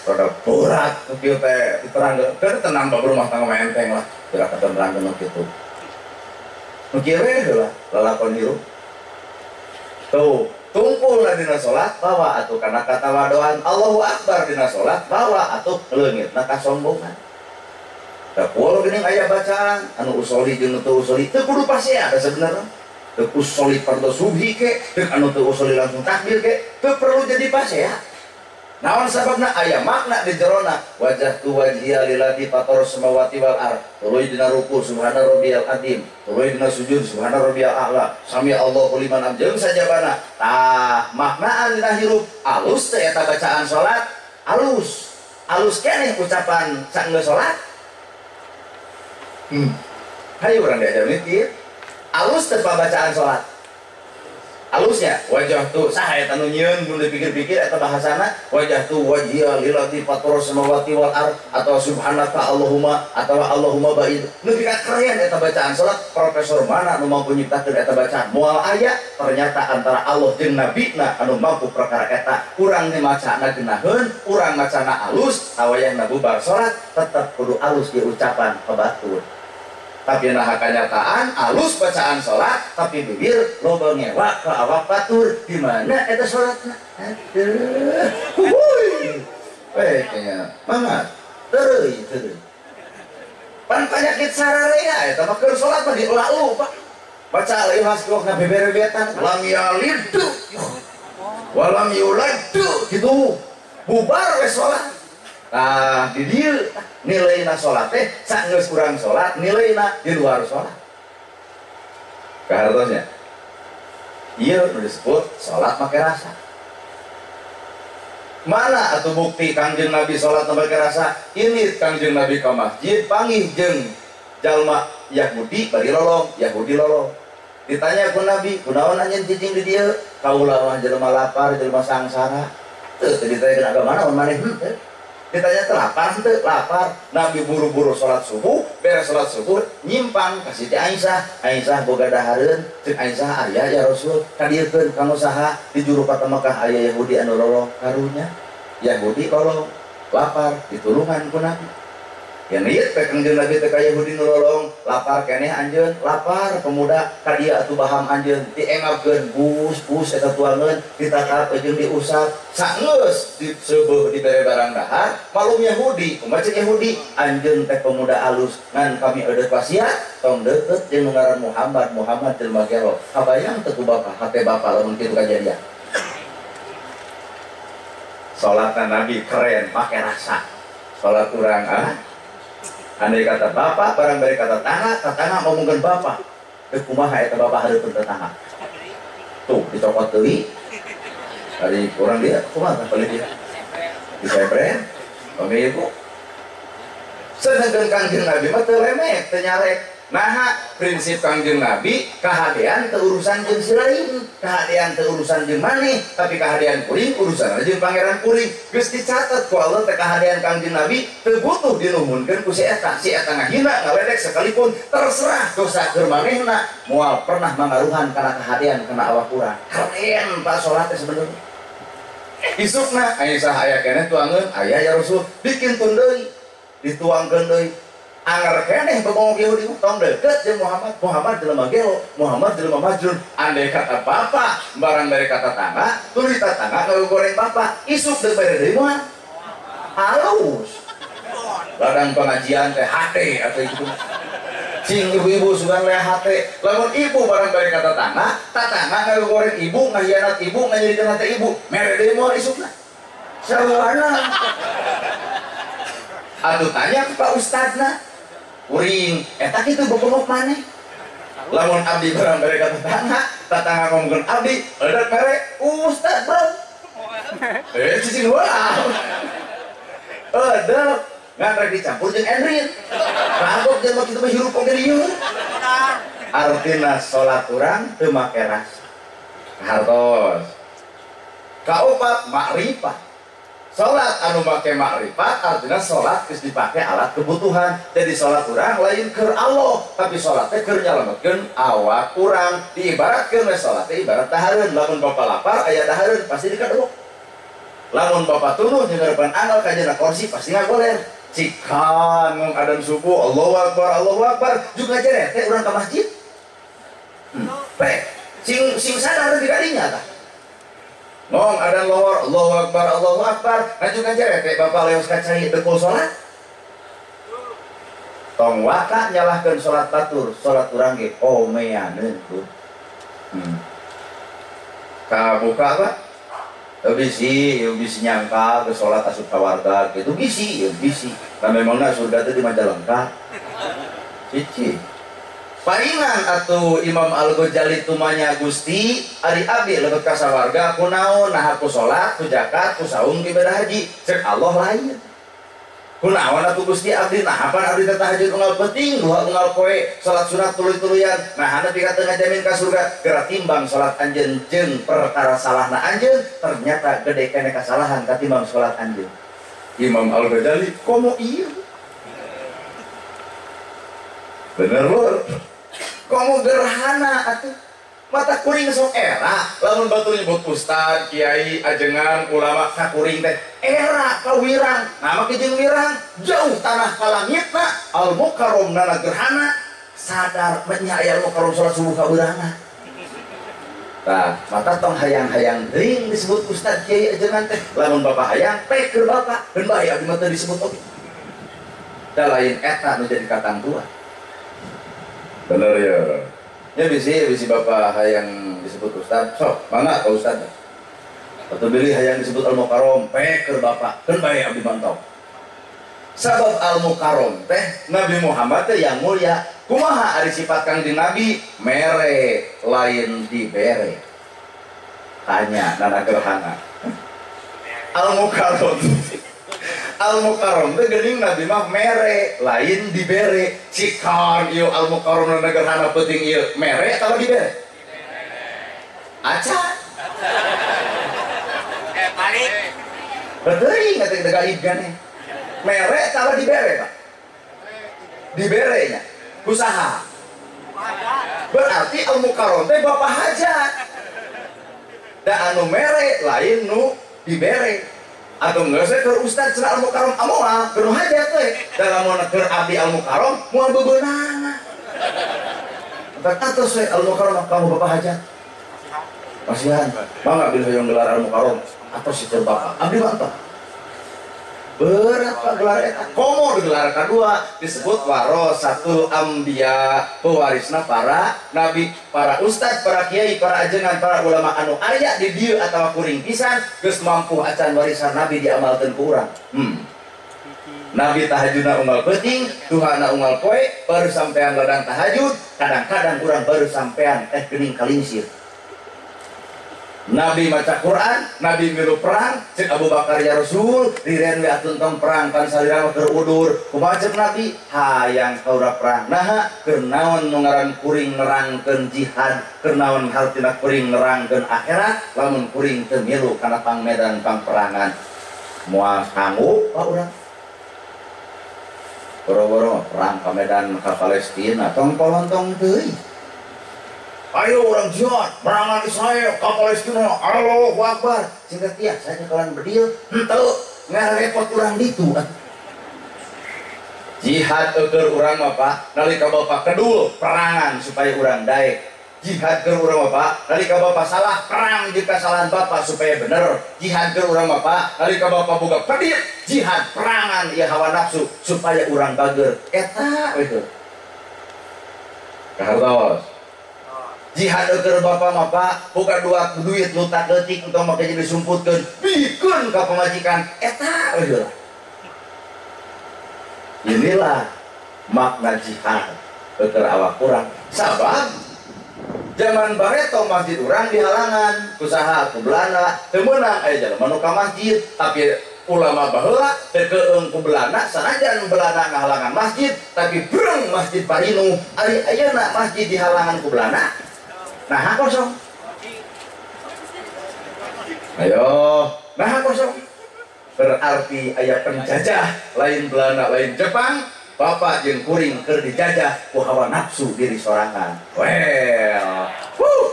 rada berat kieu teh diterangkeun. Teu tenang bab rumah tangga mah enteng lah. Kira katerangkeun nu kitu. Nu kieu we heula lalakon hirup. Tuh, tungkul dina salat bawa atuh kana katawadoan Allahu Akbar dina salat bawa atuh leungitna kasombongan. Da kulo geuning aya bacaan anu usoli jeung nu teu usoli teu kudu pasea da sebenarnya. Teu usoli fardhu subhi ke, teu anu teu usoli langsung takbir ke, teu perlu jadi pasea. Naon sababna aya makna di jerona wajahtu wajhiya lilladzi fatara samawati wal ard tuluy dina ruku subhana rabbiyal azim tuluy dina sujud subhana rabbiyal a'la sami Allahu liman hamdahu sajabana. Tah maknaan dina hirup alus teh eta bacaan salat alus alus keneh ucapan saenggeus salat. Hayu urang diajar mikir alus teh bacaan salat alusnya wajah tuh sah eta nu nyieun mun dipikir-pikir eta bahasana wajah tuh wajhiya lilladzi fatara samawati wal ard atau subhanaka Allahumma atau Allahumma ba'id. Nu pika keren eta bacaan salat profesor mana nu mampu nyiptakeun eta bacaan moal aya ternyata antara Allah jeung nabina anu mampu perkara eta urang macana geunaheun urang macana alus awayahna bubar salat tetep kudu alus di ucapan ka batur. Tapi nah kenyataan alus bacaan sholat tapi bibir loba ngewa ke awak batur di mana eta sholatna aduh huhuy we kayaknya mangat tereuy tereuy pan penyakit sararea eta mah keur sholat mah diulalu Pak baca al-ikhlas na beberebetan lam yalid walam yulad gitu bubar we sholat. Nah, di dieu nilaina salat teh saenggeus urang salat nilaina di luar salat. Kahartosnya. Ieu nu disebut salat make rasa. Mana atuh bukti Kangjeng Nabi salat make rasa? Ini Kangjeng Nabi ka masjid panggih jeung jalma Yahudi bari lolong, Yahudi lolong. Ditanya ku Nabi, kunaon anjeun cicing di dieu? Kaula mah jelema lapar, jelema sangsara. Teu ditanya agama naon maneh henteu. Ditanya teh lapar henteu, lapar. Nabi buru-buru salat subuh, beres salat subuh nyimpang ka Siti Aisyah. Aisyah boga dahareun, ceuk Aisyah aya ya Rasul, kadieukeun ka nu saha di juru kota Mekah aya Yahudi anu lolong karunya. Yahudi lolong, lapar, ditulungan ku Nabi. Ya ieu teh Kangjeng Nabi teh ka Yahudi nu lolong, lapar keneh anjeun, lapar pemuda ka dieu atuh baham anjeun, diengapkeun bus-bus eta tuangeun, ditatap jeung diusap, saenggeus diseubeut dibere barang dahar, malum Yahudi, kumaha ceuk Yahudi, anjeun teh pemuda alus, ngan kami eueuh wasiat, tong deukeut jeung nu ngaran Muhammad, Muhammad jelema gelo. Kabayang teu ku bapa, hate bapa lamun kitu kajadian. Salatna Nabi keren, make rasa. Salat urang ah andai kata bapak, barang bari kata tetangga, tetangga ngomongkeun bapak. Teu kumaha eta bapak hareupeun tetangga. Tuh, dicokot deui. Dari kurang dia, kumaha tah paling dia. Disepre, pami ibu. Sedangkan Kangjeng Nabi mah teu lemek, teu nyarek. Naha prinsip Kangjeng Nabi, kahadean teu urusan jeung si lain, kahadean teu urusan jeung maneh, tapi kahadean kuring urusan jeung pangeran kuring. Geus dicatat ku Allah teh kahadean Kangjeng Nabi teu butuh dinuhunkeun ku si eta. Si eta ngahina, ngaledek sekalipun terserah dosa keur manehna, moal pernah mangaruhan kana kahadean kana awak urang. Keren Pak salat teh sebenarnya. Isukna Aisyah aya keneh tuangeun, aya ya Rasul, bikin tun deui, dituangkeun deui. Anger keneh bobongok Yahudi tong deukeut jeung Muhammad, Muhammad jelema gelo, Muhammad jelema majnun. Andai kata bapak barang dari kata tetangga, tuluy tetangga ngagoreng bapak, isuk deui bere deui moal. Halus. Ladang pengajian teh hate atuh itu. Cing ibu-ibu sugan leh hate. Lamun ibu barang dari kata tetangga, tetangga ngagoreng ibu, ngahianat ibu, nganyerikeun hate ibu, mere deui moal isukna. Sawana. Atuh tanya ke Pak Ustadna. Kuring, eta kitu bobongok maneh. Lamun abdi barang bere ka tetangga, tetangga ngomongkeun abdi, eureut mere Ustad bro. Cicing heula. Eureut ngan rek dicampur jeung endrin. Rabok jeung mah kitu mah hirup oge dieu. Artina salat urang teu make rasa. Hartos. Kaopat makrifat. Salat anu make makrifat artinya salat geus dipake alat kebutuhan. Jadi salat urang lain keur Allah, tapi salat teh keur nyalametkeun awak urang. Diibaratkeun we salat teh ibarat dahareun. Lamun bapa lapar aya dahareun pasti dikadok. Lamun bapak tunuh nyengeurepan angel ka jana kursi pasti ngagoler. Cikan ngong adan subuh Allahu Akbar Allahu Akbar juga jere teh urang ka masjid. Pek sing sing sadar di kadinya tah. Ngong adan lohor Allahu Akbar Allahu Akbar ngajuk jere teh bapak leos ka cai dekul salat. Tong waka nyalahkeun salat batur, salat urang ge omeaneun tuh. Kabuka Pak? Bisi, bisi nyangka ke sholat asup ka warga gitu bisi, ya bisi. Nah memangna surga itu di Majalengka. Cici. Paringan atuh Imam Al-Ghazali tumanya Gusti ari abdi lebet ka sawarga kunaon nah ku salat, ku zakat, ku saum, ku ibadah haji. Cek Allah lain. Kunaon atuh Gusti abdi nah apaan abdi teh tahajud unggal penting, duha unggal poe, salat sunat tuluy-tuluyan. Nah nepi ka teu ngajamin ka surga, geura timbang salat anjeun jeung perkara salahna anjeun, ternyata gede keneh kasalahan katimbang salat anjeun. Imam Al-Ghazali komo ieu. Bener lur. Komo gerhana atuh. Mata kuring sok era, lamun batur nyebut ustad, kiai, ajengan, ulama ka kuring teh era ka wirang. Nah make jeung wirang jauh tanah ka langitna, al mukarram nana gerhana, sadar nya aya al mukarram salat subuh ka beurangna. Tah, mata tong hayang-hayang teuing disebut ustad, kiai, ajengan teh. Lamun bapak hayang pek keur bapak, keun bae abdi mah teu disebut oge. Da lain eta nu jadi katangtuan. Bener ya. Ya bisi bapak hayang disebut ustad, sok mangga ka ustad. Atau bilih hayang disebut al mukarrom, pek keur bapak, keun bae abdi mantau. Sabab al mukarrom teh Nabi Muhammad teh yang mulia. Kumaha ari sifat Kangjeng Nabi? Mere lain dibere. Tanya nana gerhana. Al mukarrom. Al mukarrom teh geuning Nabi mah mere lain dibere. Cikan ieu al mukarrom nana gerhana penting ieu mere atawa dibere? Aca. Balik. Beteuing atuh teh gaib gane. Mere atawa dibere, Pak? Dibere nya. Kusaha. Berarti al mukarrom teh bapak hajat. Da anu mere lain nu dibere. Atau enggak saya keur ustad cenah al mukarrom amoal keur hajat we. Da lamun keur abdi al mukarrom moal bebeunana. Atos we al mukarrom kamu bapak hajat. Masihan. Mangga bilih hoyong gelar al mukarrom atos si keur bapak. Abdi mantap. Berat Pak gelar eta. Komo gelar kedua disebut warasatul anbiya, pewarisna para nabi, para ustad, para kiai, para ajengan, para ulama anu aya di dieu atawa kuring pisan geus mampu acan warisan nabi diamalkeun ku urang. Nabi tahajudna unggal peuting, duhana unggal poe, baru sampean ladang tahajud, kadang-kadang urang baru sampean teh geuning kalingsir. Nabi maca Quran, Nabi milu perang, cek Abu Bakar ya Rasul, riren we atuh tong perang pan salira mah keur udur. Kumaha cek Nabi? Hayang kaura perang. Naha keur naon nu ngaran kuring nerangkeun jihad, keur naon hartina kuring nerangkeun akhirat, lamun kuring teu milu kana pangmedan pangperangan. Moal sanggup ka urang. Boro-boro perang ka medan ka Palestina tong polontong teuing. Ayo orang jihad, perangan Israel, ke Palestina, Allahu Akbar. Sehingga tiasa nyekelan bedil, henteu ngarepot urang ditu. Jihad keur urang mah Pak, nalika bapak kedul perangan supaya urang daek. Jihad keur urang mah Pak, nalika bapak salah perang jeung kesalahan bapak supaya bener. Jihad keur urang mah Pak, nalika bapak boga pedit, jihad perangan ieu hawa nafsu supaya urang bager. Eta we teu. Kahartos. Jihad keur bapak mah Pak, boga dua duit nu tak leutik entong make jadi disumputkeun, bikeun ka pamajikan eta we heula. Inilah makna jihad keur awak urang. Sabab zaman bareto masjid urang dihalangan ku saha ku Belanda, teu meunang aya jalma nu ka masjid, tapi ulama baheula teu keung ku Belanda, sanajan Belanda ngahalangan masjid, tapi breng masjid parinu. Ari ayeuna masjid dihalangan ku Belanda. Nah kosong. Ayo, nah kosong. Berarti aya penjajah lain Belanda lain Jepang, bapak jeung kuring keur dijajah ku hawa nafsu diri sorangan. Well, huh.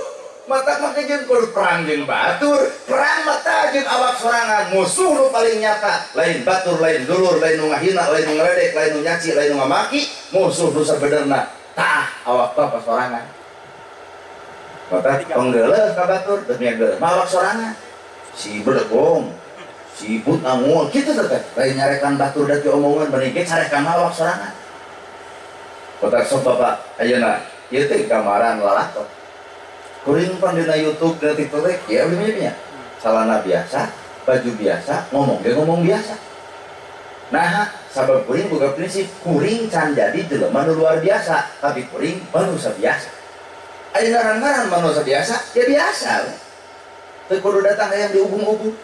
Mata make jeung kudu perang jeung batur, perang mata jeung awak sorangan, musuh nu paling nyata, lain batur, lain dulur, lain nu ngahina, lain nu ngeledek, lain nu nyaci, lain nu ngamaki, musuh nu sabenerna tah awak bapak sorangan. Mata tong geuleuh ka batur, demi geuleuh mah awak sorangan. Si berdegong, si but angul, kitu teh lain nyarekan batur da ti omongan bari ge carekan mah awak sorangan. Mata sok bapak ayeuna ieu teh gambaran lalaton. Kuring pan dina YouTube dina TikTok teh ya abdi nya celana biasa, baju biasa, ngomong ge ngomong biasa. Nah, sabab kuring boga prinsip kuring can jadi jelema nu luar biasa, tapi kuring manusia biasa. Aya ngaran-ngaran manusia biasa, ya biasa. Teu kudu datang hayang diugung-ugung.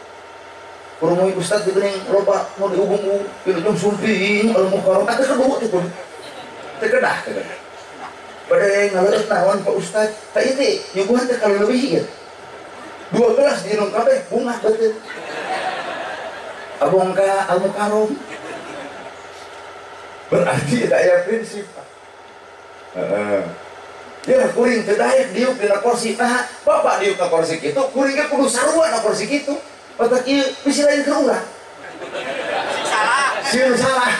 Kurumoy ustad geuning loba nu diugung-ugung, wilujeng sumping al mukarram teu kudu teu kudu. Teu kedah, teu kedah. Pada ngaleureut naon Pak Ustad, tah ieu teh nyuguhan teh kaleuwih ieu. 2 gelas diinum kabeh bungah beuteung. Abong ka al mukarram. Berarti eta aya prinsip. Heeh. Ya kuring teu daek diuk dina kursi. Nah, bapak diuk ka kursi kitu, kuring ge kudu sarua na kursi kitu. Otak ieu bisi lain keur urang. Salah. Sieun salah.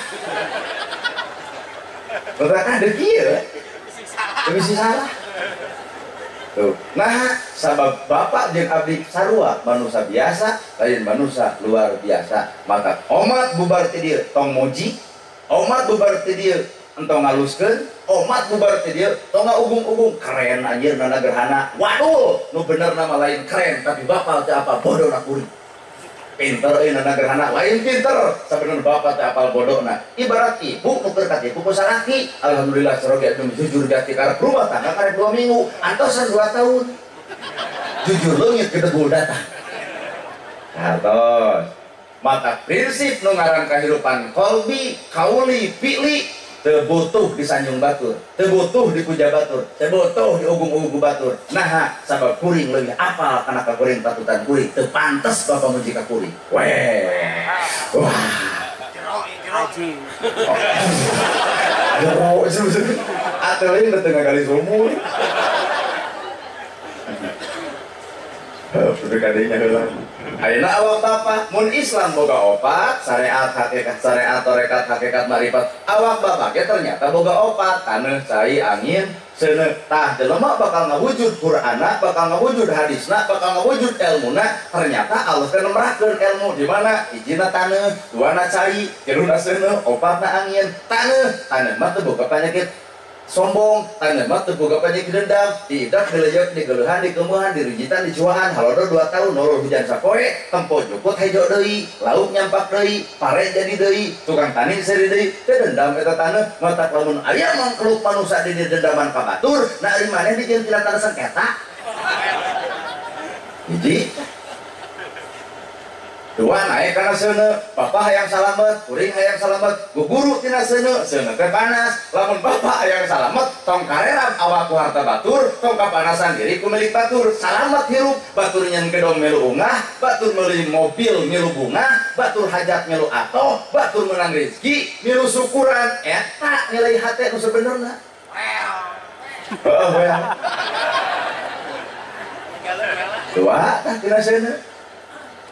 Otak ada kieu. Bisi salah. Tuh. Nah, sabab bapak jeung abdi sarua manusia biasa, lain manusia luar biasa. Maka omat bubar ti dieu tong muji, omat bubar ti dieu entong ngaluskeun, omat bubar ti dieu tong ngaugung-ugung keren anjir nana gerhana. Waduh, nu bener nama lain keren tapi bapak teu apa bodoh na kuring. Pinter euy nana gerhana, lain pinter sabenerna bapak teu apal bodona. Ibarat ibu nu keur katipu ku salaki, alhamdulillah saroge anu jujur gati karep rumah tangga karek 2 minggu, antosan 2 tahun. Jujur leungit gedegul datang. Hartos. Mata prinsip nu ngaran kahirupan kolbi, kauli, fi'li teu butuh disanjung batur, teu butuh dipuja batur, teu butuh diugung-ugung batur. Nah, sabab kuring leuwih apal kana ka kuring patutan kuring, teu pantes bapak muji ka kuring. Weh. Wah. Jero, jero. Jero, atuh lain teu ngagali sumur. Heuh, kadenya heula. Ayeuna awak bapak mun Islam boga opat, syariat hakikat, syariat tarekat hakikat marifat. Awak bapak ge ternyata boga opat, taneuh, cai, angin, seuneu. Tah jelema bakal ngawujud Qur'anna, bakal ngawujud hadisna, bakal ngawujud elmuna. Ternyata Allah teh nemrakeun elmu di mana? Hijina taneuh, duana cai, tiluna seuneu, opatna angin. Taneuh, taneuh mah teu boga panyakit sombong, taneuh mah teu boga panyakit dendam, diidak, dilejeuk, digeuleuhan, dikeumuhan, dirijitan, dicuahan, halodo 2 tahun, nolol hujan sapoe, tempo jukut hejo deui, lauk nyampak deui, pare jadi deui, tukang tani seuri deui, teu dendam eta taneuh, matak lamun aya mangkluk manusa di dendaman ka batur, nah ari maneh dijieun tina tanah sengketa. Hiji. Dua naik karena seuneu, bapak hayang salamet, kuring hayang salamet, guguru tina seuneu, seuneu teh panas. Lamun bapak hayang salamet, tong kareram awak ku harta batur, tong kapanasan diri ku milik batur. Salamet hirup, batur nyen gedong milu ungah, batur meuli mobil milu bunga, batur hajat milu atoh, batur menang rezeki milu syukuran. Eta nilai hate nu sebenerna. Heeh, well. Dua tah tina seuneu.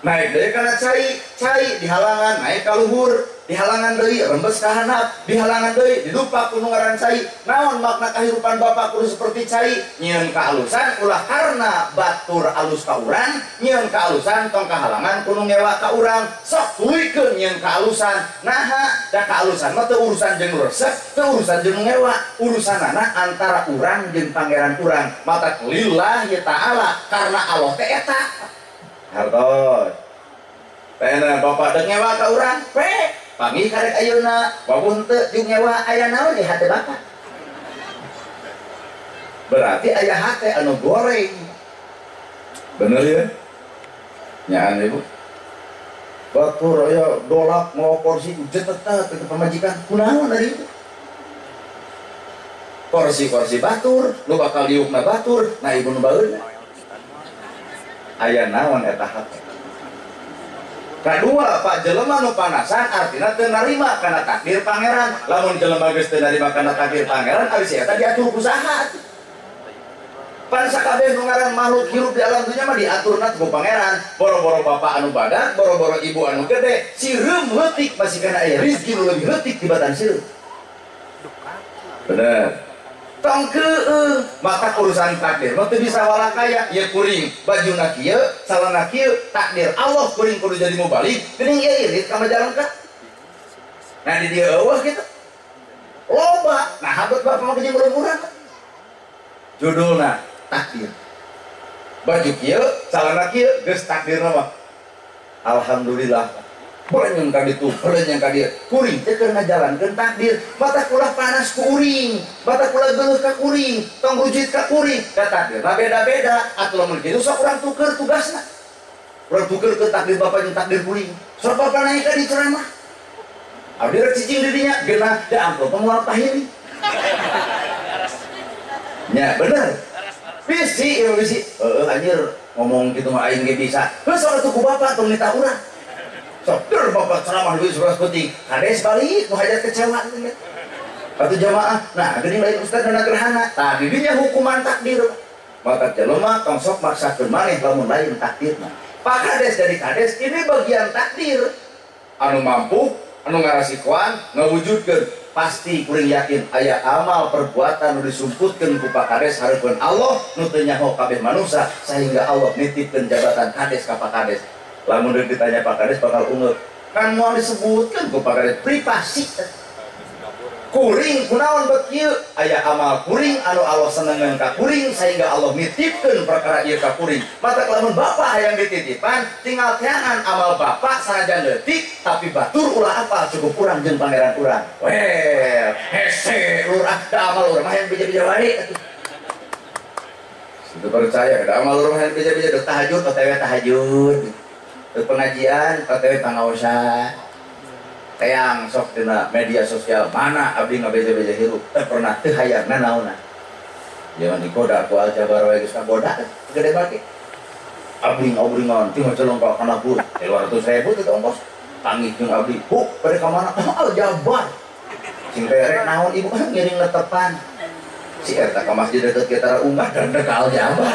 Naik deui kana cai, cai di halangan naik ka luhur, di halangan deui rembes ka handap, di halangan deui didupak ku nu ngaran cai. Naon makna kahirupan bapak kudu seperti cai? Nyieun kaalusan ulah karena batur alus ka urang, nyieun kaalusan tong kahalangan ku nu ngewa ka urang. Sok tuluykeun nyieun kaalusan. Naha da kaalusan mah teu urusan jeung nu resep, teu urusan jeung nu ngewa, urusanana antara urang jeung pangeran urang. Mata lillahi ta'ala karena Allah teh eta. Hartos. Tena bapak dek ngewa ka urang, pe panggih karek ayeuna, wawuh henteu jeung ngewa aya naon di hate bapak. Berarti aya hate anu goreng. Bener ya? Nyaan ibu. Batur aya dolak mawa kursi jetetet ke pamajikan. Kunaon ari itu? Kursi-kursi batur, nu bakal diukna batur, nah ibu nu baeuna. Aya naon eta hate. Kadua, Pak jelema nu panasan artina teu narima kana takdir pangeran. Lamun jelema geus teu narima kana takdir pangeran, ari si eta diatur ku saha atuh? Pan sakabeh nu ngaran makhluk hirup di alam dunya mah diaturna ku pangeran. Boro-boro bapak anu badak, boro-boro ibu anu gede, sireum leutik masih kana aya rezeki nu leuwih leutik tibatan sireum. Bener. Tong keueuh, maka urusan takdir mah teu bisa walakaya, ieu kuring bajuna kieu, salana kieu, takdir Allah kuring kudu jadi mubalik, geuning ieu irit ka Majalengka. Nah di dieu eueuh kitu. Loba, nah habet bapak mah jeung urang. Judulna takdir. Baju kieu, celana kieu, geus takdirna mah. Alhamdulillah. Belenyeng ka ditu, belenyeng ka dieu. Kuring teh keur ngajalankeun takdir. Mata kula panas ku uring, mata kula geuleuh ka kuring, tong rujit ka kuring. Da takdirna beda-beda. Atuh lamun kitu sok urang tuker tugasna. Urang tuker ke takdir bapak jeung takdir kuring. Sok bapak naik ka di ceramah. Abdi rek cicing di dinya, geunah da amplop moal pahili. Nya bener. Bisi, ieu bisi. Heeh anjir ngomong kitu mah aing ge bisa. Heuh sok atuh ku bapak tong nitah urang. Sok der bapak ceramah leuwih 11 peuting. Kades balik nu hajat kecewa atuh jamaah. Nah, geuning lain ustaz dina gerhana. Tah di dinya hukuman takdir. Maka jelema tong sok maksakeun maneh lamun lain takdirna. Pak Kades jadi kades ini bagian takdir. Anu mampu, anu ngarasikoan, ngawujudkeun. Pasti kuring yakin aya amal perbuatan nu disumputkeun ku Pak Kades hareupeun Allah nu teu nyaho kabeh manusia sehingga Allah nitipkeun jabatan kades ka Pak Kades. Lamun deuk ditanya Pak Kades bakal ungeuk. Kan moal disebutkeun ku Pak Kades privasi. Kuring kunaon bet kieu aya amal kuring anu Allah senengeun ka kuring sehingga Allah nitipkeun perkara ieu ka kuring. Mata lamun bapak hayang dititipan tinggal teangan amal bapak sanajan leutik tapi batur ulah apal cukup urang jeung pangeran urang. Weh, hese lurah da amal urang mah hayang beja-beja wae atuh. Itu percaya da amal urang hayang beja-beja deuk tahajud otw tahajud. Deuk pengajian otw pangaosan. Teang sok dina media sosial mana abdi ngabeja-beja hirup teu pernah teu hayang nanaonan. Zaman dikoda ku aljabar wae geus kagoda gede bake. Abdi ngobringan ti macelong ka kana bur 200.000 teh ongkos. Tangih jeung abdi, "Bu, bade ka mana?" Aljabar. Sing rek naon ibu kan ngiring netepan. Si eta ka masjid deukeut kita unggah dan ka aljabar.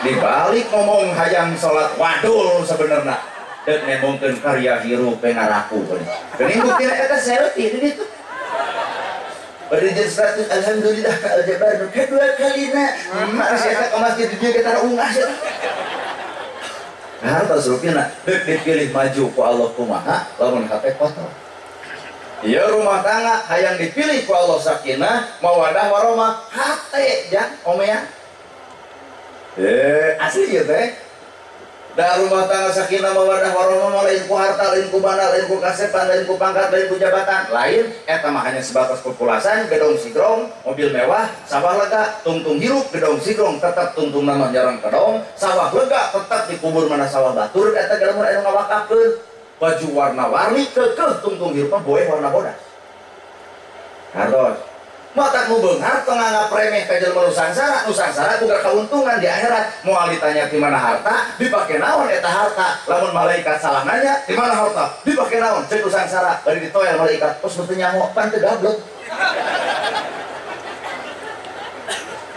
Dibalik ngomong hayang salat wadul sebenarna. Dek nembongkeun karya hirup ngaraku geuning buktina eta selfie di ditu. Bade jeung status alhamdulillah ka aljabar nu kadua kalina. Mah si eta ka masjid di dieu kita unggah sia. Hartos rupina deuk dipilih maju ku Allah kumaha lamun hate kotor. Ieu rumah tangga hayang dipilih ku Allah sakinah mawadah warahmah hate jang omea. Asli ieu teh. Da rumah tangga sakinah mawadah warahmah lain ku harta, lain ku banda, lain ku kasepan, lain ku pangkat, lain ku jabatan, lain eta mah hanya sebatas populasan, gedong sigrong, mobil mewah, sawah lega, tungtung hirup, gedong sigrong tetap tungtung nama jarang kedong, sawah lega tetap dikubur mana sawah batur eta ge lamun anu ngawakafkeun, baju warna-warni keukeuh tungtung hirup mah boeh warna bodas. Hartos. Mata nu beunghar tong nganggap remeh ka jelema nu sangsara, nu sangsara boga kauntungan di akhirat. Moal ditanya di mana harta, dipake naon eta harta. Lamun malaikat salah nanya, di mana harta? Dipake naon? Ceuk nu sangsara, bari ditoel malaikat. Tos teu nyaho, pan teu gablek.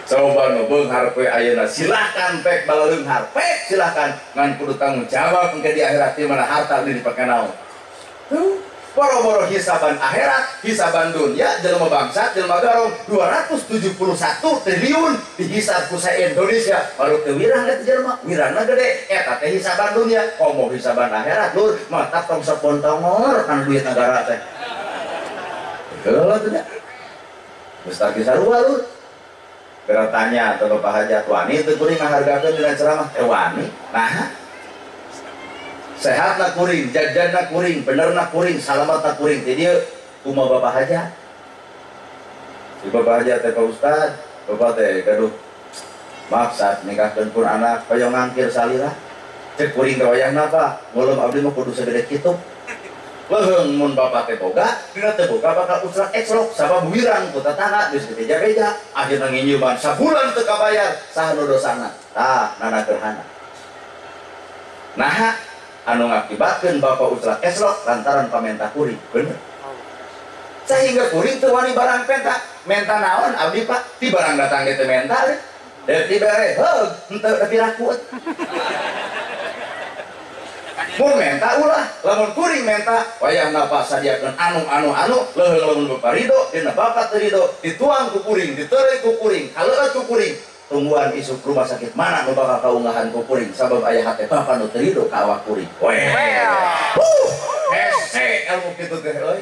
Coba nu beunghar kowe ayeuna silahkan pek balaleunghar, pek silahkan ngan kudu tanggung jawab engke di akhirat di mana harta dipake naon. Tuh. Boro-boro hisaban akhirat, hisaban dunia, jelema bangsa, jelema garong 271 triliun dihisab ku Indonesia. Baru teu wirang eta jelema, wirangna gede. Eta teh hisaban dunia, komo hisaban akhirat lur, mata tong sok bontongor kana duit negara teh. Heula teh nya. Geus tadi sarua lur. Bera tanya atau Bapak Hajat wani teu kuring ngahargakeun dina ceramah? Wani. Nah, sehat na kuring, jajan na kuring, bener na kuring, salamat na kuring. Jadi kumaha Bapak Hajat? Si Bapak Hajat teh Pak Ustad, Bapak teh gaduh maksad nikahkeun pun anak hoyong ngangkir salira. Cek kuring teh wayahna Pak, ngulum abdi mah kudu sagede kitu. Leuheung mun bapak teh boga, dina teu boga bakal ucrak ecrok sabab wirang ku tetangga geus beja-beja. Akhirna nginjeuman sabulan teu kabayar, saha nu dosana? Tah, nana gerhana. Naha anu ngakibatkeun bapak uclak eslok lantaran pamenta kuring, bener. Sehingga kuring teu wani barang penta, menta naon abdi Pak? Ti barang datang ge teu menta. Dek dibere heug henteu tapi laku. Mun menta ulah, lamun kuring menta wayahna pasadiakeun anu anu anu leuheung lamun bapa ridho dina bapak teu ridho dituang ku kuring, diteureuy ku kuring, kaleueut ku kuring. Tungguan isuk rumah sakit mana nu bakal kaunggahan ku kuring sabab aya hate bapa nu teu ridho ka awak kuring. Weh. Hese ilmu kitu teh euy.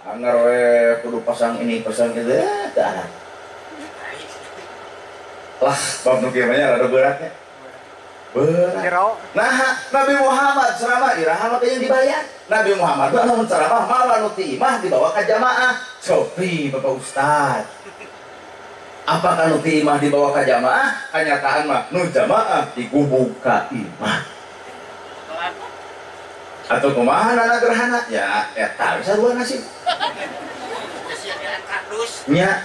Anggar we kudu pasang ini pasang itu teu ada. Lah bab nu kieu mah rada beratnya. Berat. Nah, Nabi Muhammad ceramah iraha mah yang dibayar. Nabi Muhammad mah lamun ceramah malah nu ti imah dibawa ka jamaah. Cobi Bapak Ustad. Apakah nu ti imah dibawa ka jamaah? Kanyataan mah nu jamaah digubug ka imah. Atau kumaha nana gerhana? Ya eta sarua nasib. Nya.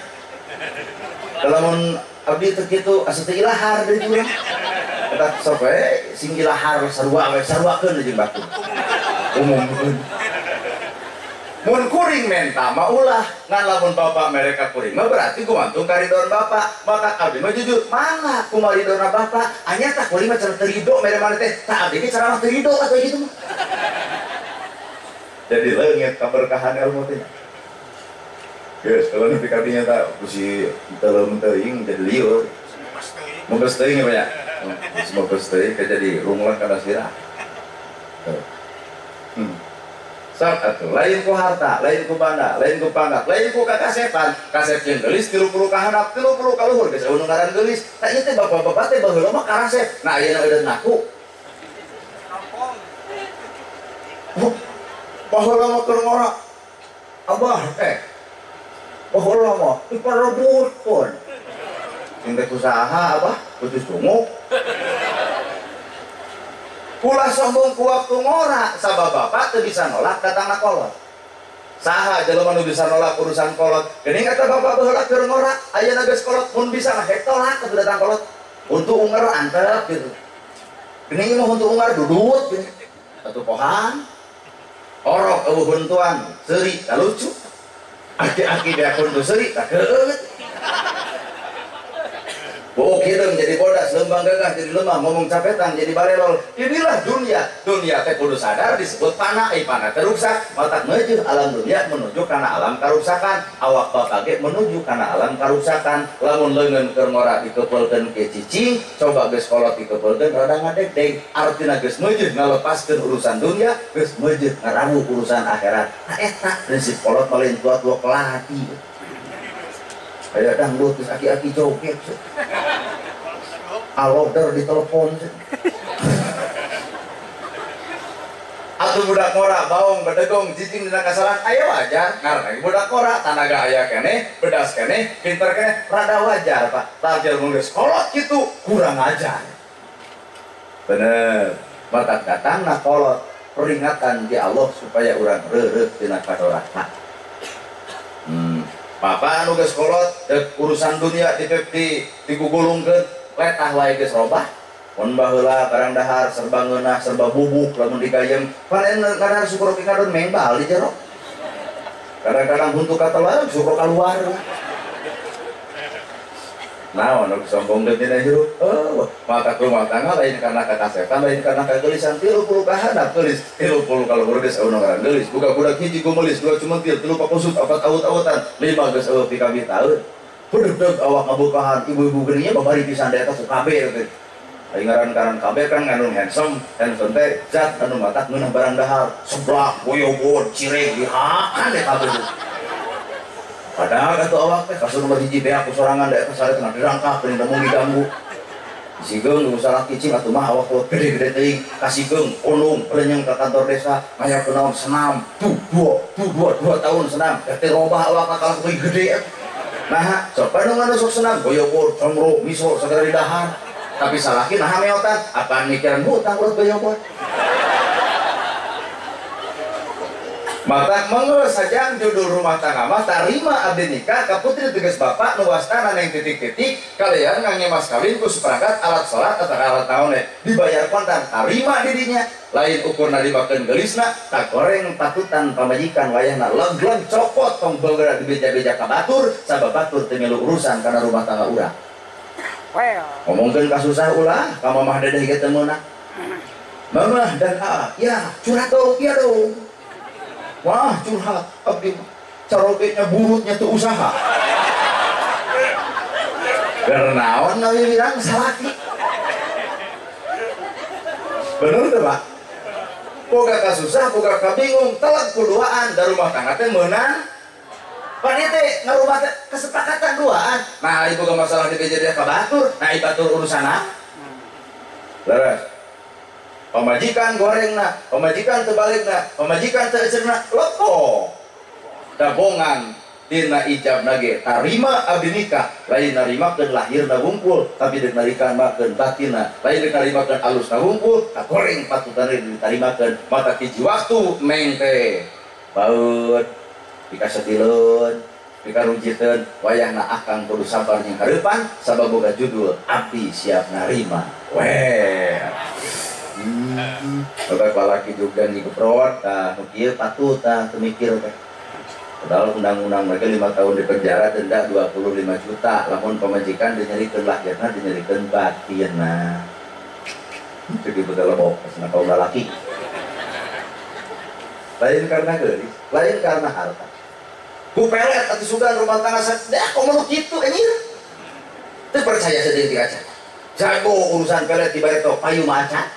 Lamun abdi teu kitu asa teu ilahar deui urang. Eta sok we sing ilahar sarua we saruakeun jeung batur. Umumkeun. Mun kuring menta mah ulah, ngan lamun bapak mereka kuring mah berarti gumantung karidon bapak. Maka abdi mah jujur, mangga kumaridona bapak. Anya tah kuring mah cenah teu ridho mere maneh teh. Tah abdi ge ceramah teu ridho atuh kitu mah. Jadi leungit kaberkahan ilmu teh. Geus kalau nepi ka dinya tah ku si teuleum teuing jadi liur. Mungkes teuing ya Pak ya. Mungkes teuing jadi runglah kana sirah. Sok atuh lain ku harta, lain ku banda, lain ku pangkat, lain ku kakasepan. Kasep jeung geulis 30 ka handap, 30 ka luhur geus eueuh nu ngaran geulis. Tah ieu teh bapak-bapak teh baheula mah karasep. Nah ayeuna eureun ngaku. Baheula mah keur ngora. Abah teh. Baheula mah diparebutkeun. Sing teh usaha abah putus tunguk. Ulah sombong ku waktu ngora sabab bapak teu bisa nolak datangna kolot. Saha jelema nu bisa nolak urusan kolot? Geuning eta bapak baheula keur ngora, ayeuna geus kolot mun bisa mah hek tolak atuh datang kolot. Untuk ungar antep gitu. Geuning mah untuk ungar dudut geuning. Atuh pohan. Orok eueuh huntuan, seuri da lucu. Aki-aki beak huntu seuri da keueut. Oh, kideng jadi bodas, lembang gagah jadi lemah, ngomong capetan jadi barelol. Inilah dunia. Dunia teh kudu sadar disebut panah, panah teruksak. Matak meujeun alam dunia menuju kana alam karuksakan. Awak bakal ge menuju kana alam karuksakan. Lamun leungeun keur ngora dikepeulkeun ke cicing, coba geus kolot dikepeulkeun rada ngadegdeg. Artina geus meujeun ngalepaskeun urusan dunia, geus meujeun ngarawu urusan akhirat. Nah eta prinsip kolot paling tua-tua kelati. Aya dangdut geus aki-aki joget. Alodar di telepon. Atuh budak ngora baong bedegong cicing dina kasalahan aya wajar karena budak ngora tanaga aya keneh, bedas keneh, pinter keneh, rada wajar Pak. Tarjel mun geus kolot kitu kurang ajar. Bener. Matak datangna kolot peringatan di Allah supaya urang reureuh dina kadoraka. Papa anu geus kolot dek urusan dunia digugulungkeun letah wae geus robah. Mun baheula barang dahar serba ngeunah serba bubuk lamun digayem panen kadang syukur kadon mengbal di jero. Kadang-kadang huntu katelah syukur kaluar. Naon nu sombong deui dina hirup? Oh, mata rumah tangga lain karena kakasetan, lain karena kageulisan, 30 ka handap geulis, 30 ka luhur geus eueuh ngaran geulis, buka budak hiji gumeulis, 2 cumentil, 3 pakusut, 4 awut-awutan, 5 geus eueuh pikabih taeun. Bedeg-deg awak ngabukahan, ibu-ibu geuning babari pisan da eta ku kabeh teh. Ai ngaran-ngaran kabeh kan ngandung handsome, handsome teh zat anu matak ngeunah barang dahar, seblak, boyobon, cireng dihakan eta kabeh. Padahal atuh awak teh kasur nomor hiji beak ku sorangan da eta sare tengah dirangkak geuning teu diganggu. Sigeung nu salah kicing atuh mah awak gede-gede teuing kasigeung onung lenyeng ka kantor desa ngayakeun naon senam tuh 2 tahun senam teh robah awak kalah leuwih gede. Nah, sok anu nganu sok senam boyobor, comro, miso sagala didahar. Tapi salaki naha meotan, apaan mikiran hutang urut boyobor. Mata mengeus sajang judul rumah tangga mah tarima abdi nikah ka putri tegas bapak nu wastana neng titik-titik kalian ngangge mas kawin ku seperangkat alat salat atau alat naon dibayar kontan tarima dirinya lain ukurna dimakeun geulisna tak goreng patutan pamajikan wayahna leg-leg copot tong beugera dibeja-beja ka batur sabab batur teu milu urusan kana rumah tangga urang. Ngomongkeun kasusah ulah ka mamah dedeh ge teu meunang. Mamah dan A, ya curhat dong, iya dong. Wah curhat, abdi carogenya burutnya tuh usaha. Karena ngawiwirang salaki. Bener tuh Pak? Boga kasusah, boga kabingung, telat kuduaan dari rumah tangga teh meunang. Panite ngarubah teh kesepakatan duaan. Nah, ibu boga masalah di BJD ka batur, nah ieu batur urusanna. Leres. Pamajikan gorengna, pamajikan teu balikna, pamajikan teu euceurna, lepo. Dabongan dina ijabna ge tarima abdi nikah, lain narimakeun lahirna wungkul, tapi deuk narimakeun batinna, lain deuk narimakeun alusna wungkul, kagoreng patutan ditarimakeun mata hiji waktu meng teh baeud pikasetileun pikarujiteun wayahna akang kudu sabar jeung kareupan sabab boga judul abdi siap narima. Weh. Bapak lalaki juga nih keprot, tah nu kieu patut tah teu mikir teh. Padahal undang-undang mereka 5 tahun di penjara denda 25 juta lamun pamajikan dinyerikeun lahirna dinyerikeun batinna. Jadi betul lebok cenah kaum lalaki. Lain karena geulis, lain karena harta. Ku pelet atuh sugan rumah tangga dah komo nu kitu anjir. Teu percaya sadetik acan. Jago urusan pelet di bareto payu mah acan.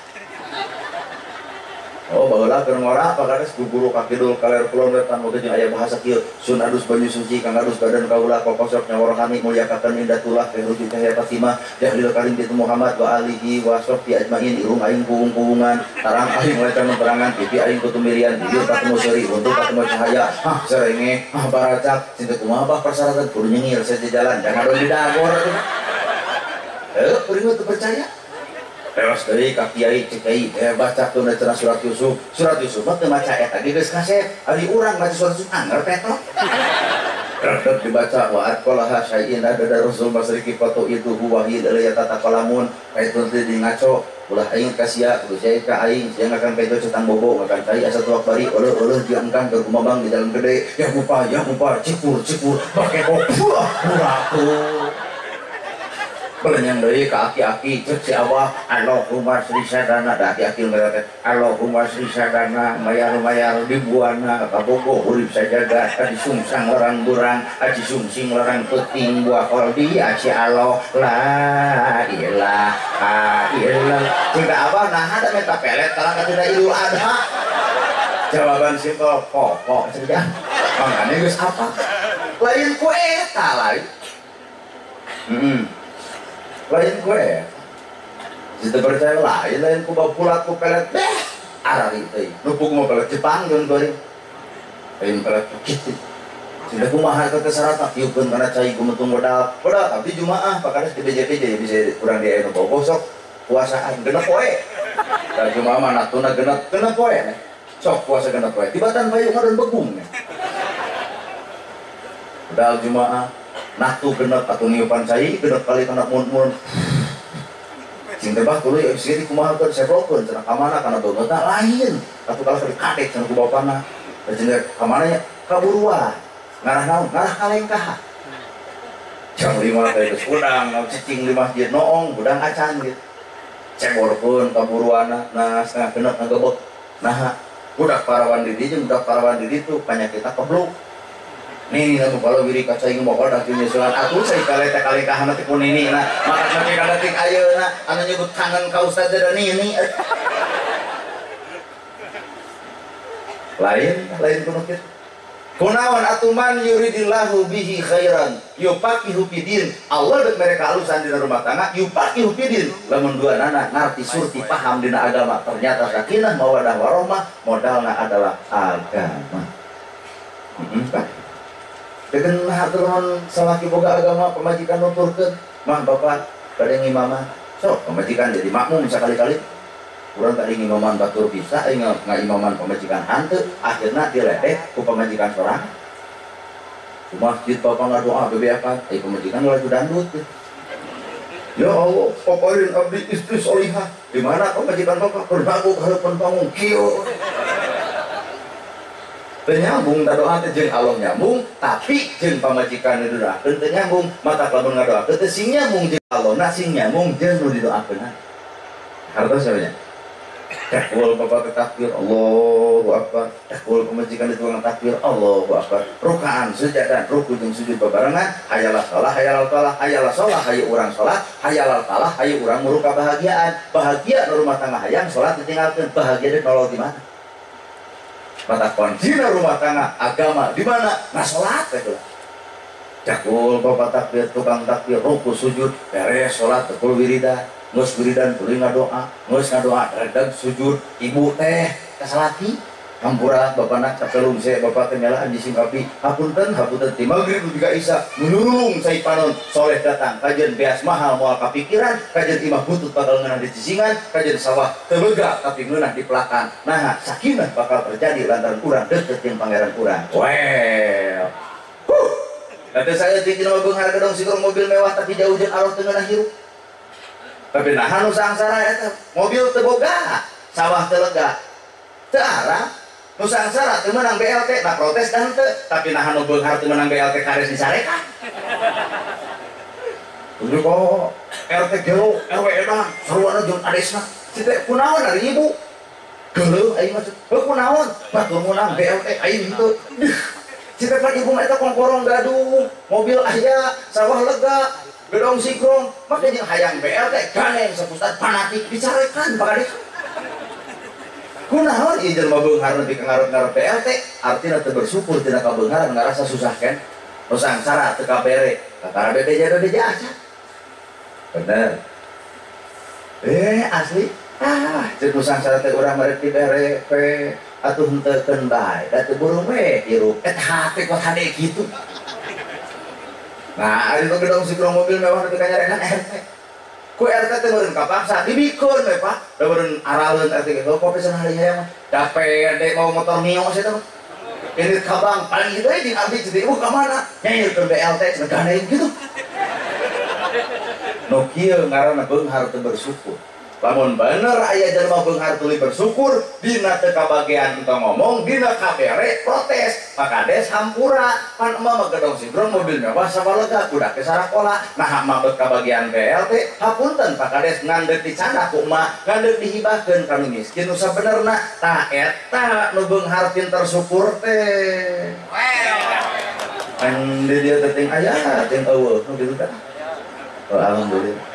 Oh baheula keur ngora pakares guguru ka kidul kaler kulon wetan moga jeung aya bahasa kieu sun adus banyu suci kang adus badan kaula kokosok nyawa rohani mulyakakeun indatullah rujuk cahaya Fatimah jahlil karim bi Muhammad wa alihi wa sahbihi ajmain irung aing kuung-kuungan tarang aing lecan perangan pipi aing kutumirian bibir katemu seuri untuk katemu cahaya ah serenge ah baracak cinta kumaha bah persyaratan kudu nyengir saja jalan jangan di dagor atuh kuring mah teu percaya. Tewas deui ka kiai cek kiai baca keun cenah surat Yusuf. Surat Yusuf mah teu maca eta ge geus kasep. Ari urang maca surat Yusuf anger petok. Redeg dibaca wa atqalaha syai'in ada rasul masriki fatu itu huwa hi la yatataqalamun kaitun teh di ngaco ulah aing ka sia kudu sia ka aing sia ngakan kaito cetang bobo ngakan cai asa tuak bari oleh-oleh diangkang keur kumabang di dalam gede ya kupa cikur cikur make buah buraku. Belenyang deui ka aki-aki cek si abah Allahumma sri sadana da aki-aki ngarakeun Allahumma sri sadana mayar-mayar di buana kabogo urip sajaga adi sungsang larang burang aji sungsing larang peuting buah koldi aci Allah la ilaha illallah cek abah naha da menta pelet kalah ka tina Idul Adha jawaban simpel pokok cek mangkane geus apa lain ku eta lain lain gue jika percaya lain lain ku bawa pulat ku pelet deh arari teh nupuk mau pelet Jepang jeung goreng lain pelet kitu sudah kumaha eta teh syaratna tiupeun kana cai gumetung modal modal abdi jumaah pakades di BJP jadi bisa kurang di anu bogo sok puasaan genep poe da jumaah mah natuna genep genep poe sok puasa genep poe tibatan bayu ngadon begung modal jumaah natu genep atau niupan cai genep kali kana mun-mun cing teh bah tuluy geus dikumahakeun sebrokeun cenah ka mana kana beungeutna lain atuh kalah di kadek cenah ku bapana cing teh ka mana nya kaburuan ngarah naon ngarah kalengkah jam 5 teh geus hudang cicing di masjid noong hudang acan gitu ceborkeun kaburuanna nah setengah genep ngagebek nah budak parawan di dieu jeung budak parawan di ditu panyakitna kebluk. Nini na kalau wiri kaca ingin bawa dah nyusulan atuh saya kali teh kali kahana teh ku nini na maka sampai kadatik ayeuna anu nyebut kangen ka ustaz dan nini lain lain kuno kitu kunaon atuh man yuridillahu bihi khairan yufaqihu fidin Allah deuk mere kaalusan dina rumah tangga yufaqihu fidin lamun dua nana ngarti surti paham dina agama ternyata sakinah mawadah warahmah modalna adalah agama. Dengan haturun salaki boga agama pemajikan nuturkeun mah bapak bade ngimaman sok pemajikan jadi makmum sakali-kali urang tadi ngimaman batur bisa aing ngaimaman pemajikan hanteu akhirna diledek ku pemajikan sorang di masjid bapak ngadoa bebeakan ai pemajikan laju dandut ya Allah paparin abdi istri solihah di mana pemajikan bapak berbaku hareupeun panggung kieu. Teu nyambung da doa teh jeung Allah nyambung, tapi jeung pamajikan nu didoakeun teu nyambung. Mata lamun ngadoakeun teh sing nyambung jeung Allah, nah sing nyambung jeung nu didoakeun. Hartos nya. Takbir bapak takbir Allahu Akbar, takbir pamajikan di tukang takbir Allahu Akbar. Rukaan sujadan ruku jeung sujud babarengan, hayalah shalah hayalal falah, hayalah shalah hayu urang salat, hayalal falah hayu urang muru kabahagiaan. Bahagia nu rumah tangga hayang salat ditinggalkeun, bahagia di nolol di mana? Mata kuncina rumah tangga agama di mana? Nah salat teh. Cakul bapak takbir tukang takbir ruku sujud beres salat tekul wiridan. Ngeus wiridan tuluy ngadoa, ngeus ngadoa redeg sujud ibu teh kasalaki hampura bapana capelung se bapak teh nyalaan disingkapi hapunten hapunten ti magrib dugi ka isya nulung cai panon soleh datang kajen beas mahal moal kapikiran kajen imah butut bakal ngeunah di cicingan kajen sawah teu lega tapi ngeunah di pelakan. Nah sakinah bakal terjadi lantaran urang deukeut jeung pangeran urang. Well huh kata saya teh dina beunghar gedong sikur mobil mewah tapi jauh jeung Allah teu ngeunah hirup. Tapi nah nu sangsara eta mobil teu boga, sawah teu lega. Teu arah nu sangsara teu meunang BLT, nah protes dan teu, tapi nah nu beunghar teu meunang BLT kades disarekan. Udah kok RT gelo, RW edan, saruana jeung adesna. Si teh kunaon ari ibu? Geuleuh aing mah. Heuh kunaon? Batur meunang BLT aing henteu. Si teh pan ibu mah eta kongkorong gaduh, mobil aya, sawah lega. Gedong sikrong, maka jeung hayang BLT ganeng sapustad fanatik dicarekan Pak Kades. Kunaon ieu jelema beunghar nepi ka ngarep-ngarep BLT, artina teu bersyukur tina kabeungharan ngarasa susah kan. Nu sangsara teu kabere, kakara bebeja-bebeja aja. Bener. Asli. Ah, ceuk nu sangsara teh urang marek dibere pe atuh henteu keun bae, da teu burung we hirup. Eta hate kok hade kitu. Nah, ari nu gedong sikrong mobil mewah nepi ka nyarekan RT. Ku RT teh meureun kapaksa dibikeun we Pak. Da meureun araleun RT ge kopi cenah hari hayang mah. Da pede mau motor Mio sia teh mah. Ini ka bank paling deui jeung abdi ceuk ibu ka mana? Nyairkeun BLT cenah gandeng kitu. Nu kieu ngaranna beunghar teu bersyukur. Lamun bener aya jelema beunghar tuluy bersyukur, dina teu kabagean entong ngomong, dina kabere protes, Pak Kades hampura, pan emak mah gedong sigrong mobil mewah sabalega budak teh sarakola, nah emak bet kabagean BLT, hapunten Pak Kades ngandeuk dicandak ku emak, ngandeuk dihibahkeun ka nu miskin nu sabenerna, tah eta nu beunghar pinter syukur teh. Pan di dieu teh ting aya ting eueuh nu kitu teh. Oh, alhamdulillah.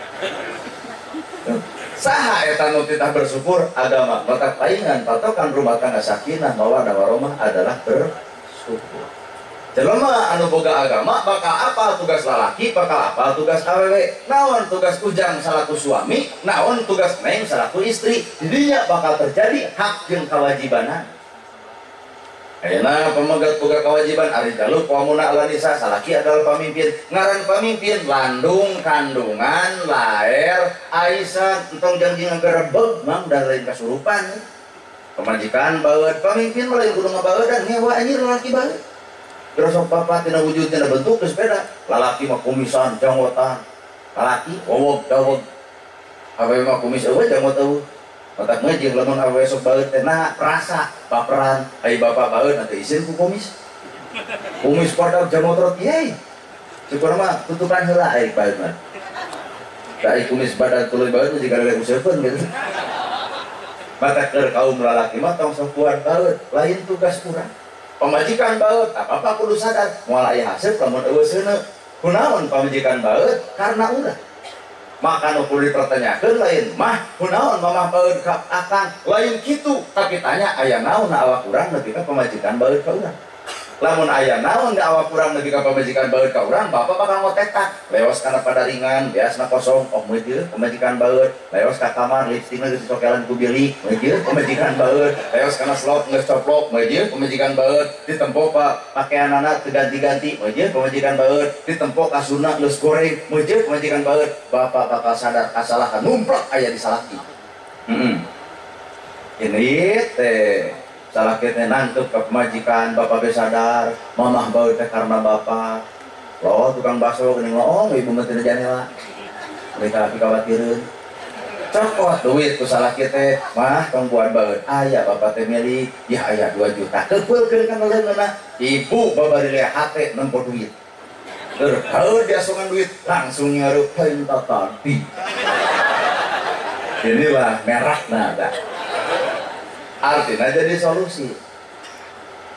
Saha eta nu titah bersyukur agama matak paingan patokan rumah tangga sakinah mawaddah warahmah adalah bersyukur. Jelema anu boga agama bakal apa tugas lalaki, bakal apa tugas awewe, naon tugas ujang salaku suami, naon tugas neng salaku istri, didinya bakal terjadi hak jeung kewajibanan. Ayeuna pemegat boga kewajiban ari jalu qawamuna 'alan nisa salaki adalah pamimpin, ngaran pamimpin landung kandungan laer aisan entong janji ngagerebeg mang dan lain kasurupan. Pamajikan baeud pamimpin mah lain kudu ngabaeudan ngewa anjir lalaki baeud. Gerosok bapak tina wujud tina bentuk geus beda. Lalaki mah kumisan janggotan. Lalaki wowog daweg. Awewe mah kumis eueuh janggot eueuh. Matak mah jeung lamun awewe sok baeud teh nah rasa baperan ai bapak baeud nanti isin ku kumis. Kumis padang janggot yey. Syukur mah tutupan heula ai baeud mah. Da ai kumis badan tuluy baeud jiga lele useupeun gitu. Matak keur kaum lalaki mah tong sok kuat baeud, lain tugas urang. Pamajikan baeud, apa-apa kudu sadar moal aya haseup lamun eueuh seuneu. Kunaon pamajikan baeud? Karena urang. Maka nu kudu dipertanyakeun lain mah kunaon mamah baeud ka akang lain kitu, tapi tanya aya naon na awak urang nepi ka pamajikan baeud ka urang. Lamun aya naon da awak urang nepi ka pamajikan baeud ka urang, bapak bakal ngotetak leos kana padaringan beasna kosong, oh meun ieu pamajikan baeud, leos ka kamar lipstikna geus dicokelan ku bilik, meun ieu pamajikan baeud, leos kana slot geus coplok, meun ieu pamajikan baeud, ditempo pakeanana teu ganti-ganti, meun ieu pamajikan baeud, ditempo kasurna geus goreng, meun ieu pamajikan baeud. Bapak bakal sadar kasalahan numplak aya di salaki. Ini teh salaki teh nangkep ke pemajikan, bapak be sadar, mamah baeud teh karena bapak. Loh tukang bakso geuning loong ibu mah teu janela. Mereka pikawatireun. Cokot duit ku salaki teh mah tong buat baeud aya bapak teh milik ya aya 2 juta kepeulkeun kana leungeunna ibu babari hate nempo duit keur heuh diasongan duit langsung nyarup minta tadi. Inilah merahna dah. Artinya jadi solusi.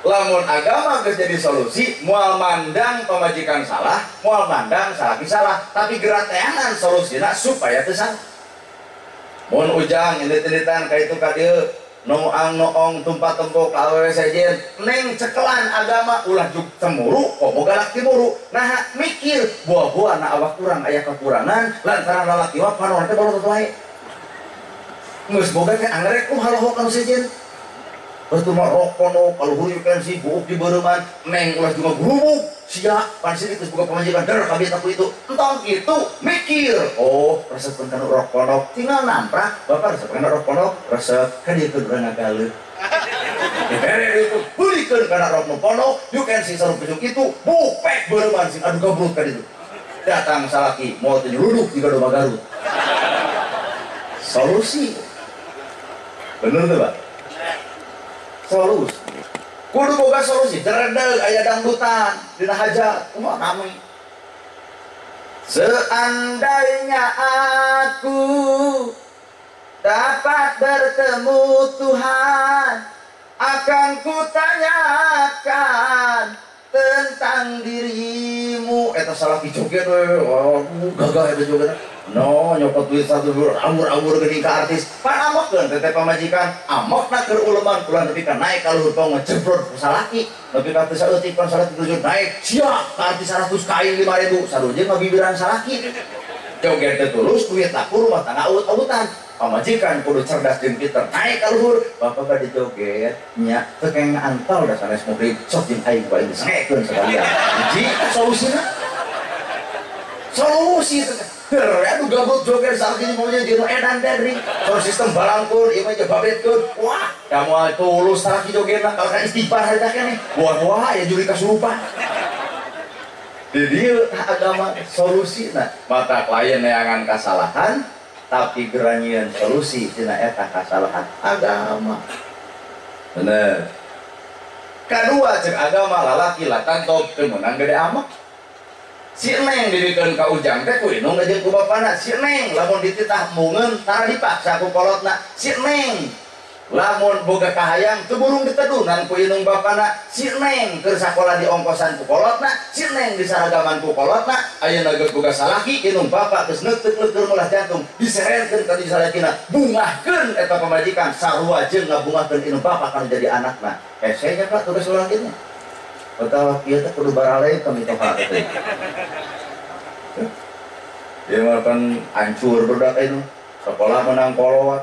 Lamun agama geus jadi solusi, moal mandang pamajikan salah, moal mandang salaki salah, tapi gerak teangan solusina supaya teu salah. Mun ujang indit-inditan ka itu ka dieu, noang noong tumpa tempo ka awewe sejen, neng cekelan agama ulah juk cemburu, komo galak timuru. Nah mikir buah-buah na awak kurang aya kekurangan lantaran lalaki mah panon teh balotot wae. Geus boga teh angrek ku haloho ka nu sejen. Bertuma rokono kaluhur yukensi buuk di beureman neng ulah juga grubuk sia pan sini geus boga pamajikan der kabeh aku itu entong kitu mikir oh resepeun kana rokono tinggal namprak bapak resep kana rokono resep ka dieu teu urang ngagaleuh dibere itu beulikeun kana rok nu pono yukensi sarup jeung kitu bupek beureman sing adu gabrut ka ditu datang salaki moal teu nyeluduk jiga domba Garut. Solusi bener teu Pak? Solusi kudu boga solusi deredeg aya dangdutan dina hajat kumaha kami seandainya aku dapat bertemu Tuhan akan kutanyakan tentang dirimu eta salaki joget we gagah eta joget no nyopot duit satu amur-amur geuning ka artis pan amokeun teh pamajikan amokna keur uleman ulah nepi ka naik ka luhur tong ngejebrot ku salaki nepi ka teu saeutik pan salaki tujuh naik sia ka artis 100 kain 5000 sadoje ngabibiran salaki joget teh tulus duit laku rumah tangga awut-awutan pamajikan kudu cerdas jeung pinter naik ka luhur bapak bade joget nya teu keng antol da sanes muhrim sok jeung aing ku aing sengekeun sekalian hiji solusina solusi teh. Aduh gabut joget saat ini maunya jadi edan dari sound sistem balangkun, ieu mah babetkeun. Wah, da moal tulus salaki jogetna kalau kan istighfar harita keneh. Wah, ya juri kasurupan. Di dieu agama solusina. Mata klien neangan kasalahan, tapi geranyieun solusi tina eta kasalahan agama. Bener. Kadua cek agama lalaki latantob teu meunang gede amak. Si neng dibikeun ka ujang teh ku indung jeung ku bapana. Si neng lamun dititah mungeun tara dipaksa ku kolotna. Si neng lamun boga kahayang teu burung ditedunan ku indung bapana. Si neng keur sakola diongkosan ku kolotna. Si neng disaragaman ku kolotna. Ayeuna geus boga salaki indung bapa geus neuteuk-neuteuk mulah jantung diserenkeun ka salakina. Bungahkeun eta pamajikan sarua jeung ngabungahkeun indung bapa kana jadi anakna. Hese nya Pak tugas ulah kitu. Atawa kieu teh kudu baralai ka mitoha teh. Ieu mah kan hancur budak itu. Sekolah menang kolot.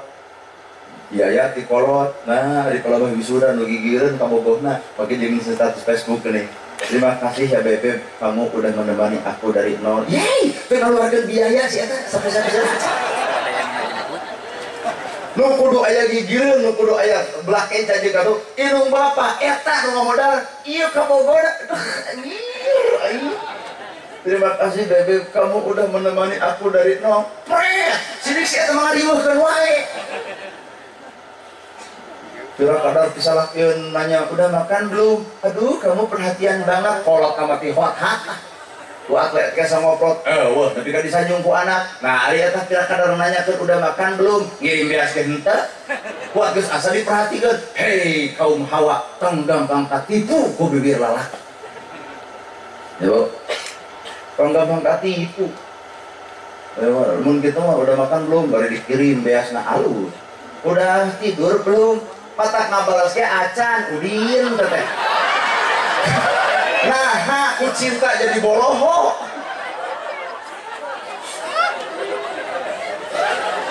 Biaya ti kolot. Nah, di kolot mah wisuda nu gigireun ka bogohna, pake jeung status Facebook geuning. Terima kasih ya Bebeb, kamu udah menemani aku dari nol. Yeay, teu ngaluarkeun biaya si eta sampai-sampai. Nu kudu aya gigireun, nu kudu aya belah kenca jeung kadu indung bapa eta nu ngamodal ieu ka Bogor. Terima kasih Bebeb, kamu udah menemani aku dari nol. Pret, sini si eta mah ngariweuhkeun wae. Pira kadar pisalakieun nanya, udah makan belum? Aduh, kamu perhatian banget. Kolot ka mati hot hat. Ku atlet ke sama ngoprot, wah, tapi kan disanjung ku anak. Nah, ari eta pira kadar nanyakeun udah makan belum? Ngirim beas ke henteu. Ku geus asa diperhatikeun. Hei, kaum Hawa, tong gampang katipu ku bibir lalaki. Yo. Tong gampang katipu. Mun kitu mah udah makan belum? Bari dikirim beasna alus. Udah tidur belum? Patak ngabalas ge acan, udin teh. Nah, aku cinta jadi boloho.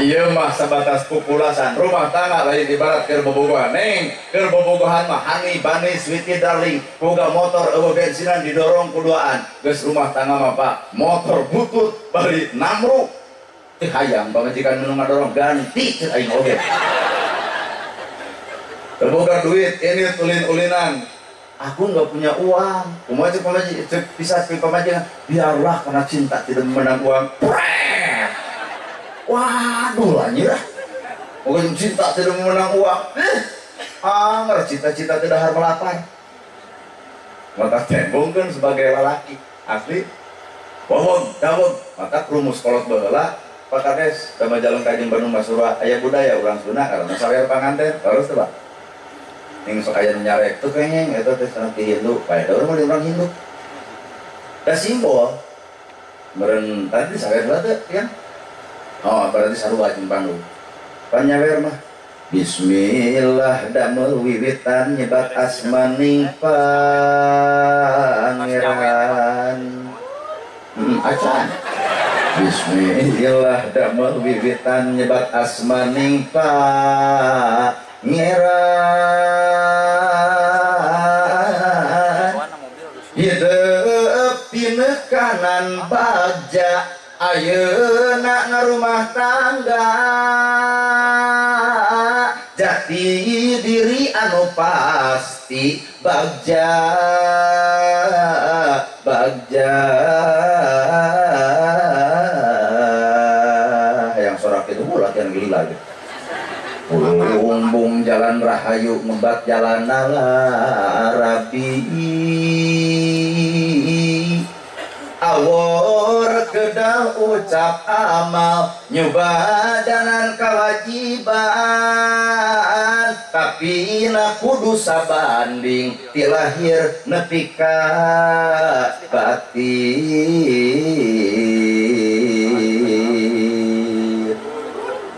Iya mah sebatas pupulasan rumah tangga lain ibarat keur bobogohan. Neng, keur bobogohan mah honey, bunny, sweetie, darling. Boga motor eueuh bensinan didorong kuduaan. Geus rumah tangga mah Pak, motor butut bari namruk. Teu hayang pamajikan nu ngadorong ganti cek aing oge. Teu boga duit ini ulin-ulinan. Aku nggak punya uang. Kumaha cek pamajikan, cek bisa cek pamajikan. Biarlah karena cinta tidak memandang uang. Pret. Waduh lanjut ah. Bukan cinta tidak memenang uang. Anger cita-cita tidak harus melapar. Mata tembong kan sebagai lelaki asli. Bohong, dawon. Mata rumus kolot baheula Pak Kades sama jalan kajeng Bandung Masurwa aya budaya urang Sunda karena sawer panganten terus teh Pak. Ning sok aya nu nyarek teu kengeng eta teh cenah ti Hindu, pae da urang mah urang Hindu. Da simbol. Meureun tadi sawer heula teh ya. Oh, berarti sarua jeung Bandung. Panyawer mah Bismillah damel wiwitan nyebat asmaning pangeran. Acan. Bismillah damel wiwitan nyebat asmaning pangeran. Hidup tinekanan bagja ayeuna ngarumah tangga. Jati diri anu pasti bagja bagja. Yang sorak itu latihan gila gitu. Bumbung jalan rahayu ngebat jalan rabi. Awor kedal ucap amal nyubadanan kewajiban tapi na kudu sabanding ti lahir nepi ka batin.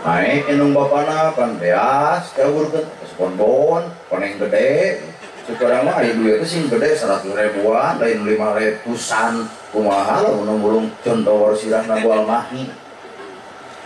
Naik indung bapana pan beas jawurkeun bonbon koneng gede. Sekarang mah aya duit teh sing gede 100 ribuan lain 500-an kumaha lamun mulung contoh sirahna bual mahi.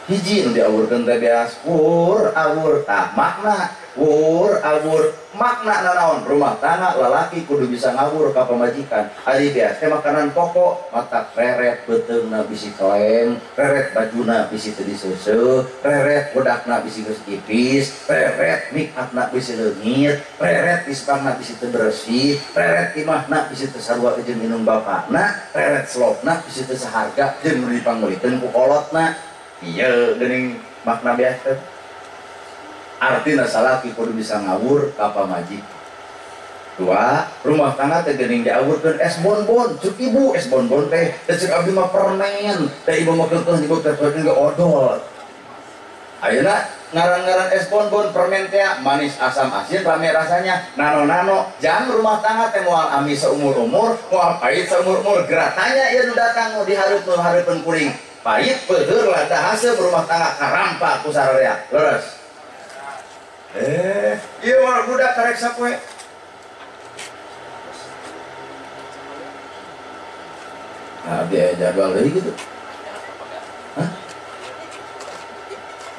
Hiji nu diawurkeun teh beas wur awur tah makna wur awur makna nanaon rumah tangga lalaki kudu bisa ngawur ka pamajikan. Ari beas teh makanan pokok matak reret beuteungna bisi keleng, reret bajuna bisi teu diseuseuh, reret budakna bisi geus ipis, reret make upna bisi leungit, reret ispangna bisi teu bersih, reret imahna bisi teu sarua jeung minum bapakna, reret slopna bisi teu saharga jeung nu dipanggulikeun ku kolotna. Iya geuning makna beas teh. Artina salaki kudu bisa ngawur ka pamajikan. Dua, rumah tangga teh geuning diawurkeun es bonbon, cuk ibu es bonbon teh, cek abdi mah permen, teh ibu mah keukeuh nyebut teh permen ge odol. Ayeuna ngaran-ngaran es bonbon permen teh manis asam asin rame rasanya, nano-nano. Jang rumah tangga teh moal amis seumur-umur, moal pahit seumur-umur, geratanya ieu nu datang nu dihareup nu hareupeun kuring. Pahit peuheur lada haseum rumah tangga karampa ku sararea. Leres. Ieu mah budak karek sapoe. Nah, biaya jadwal deui gitu. Hah?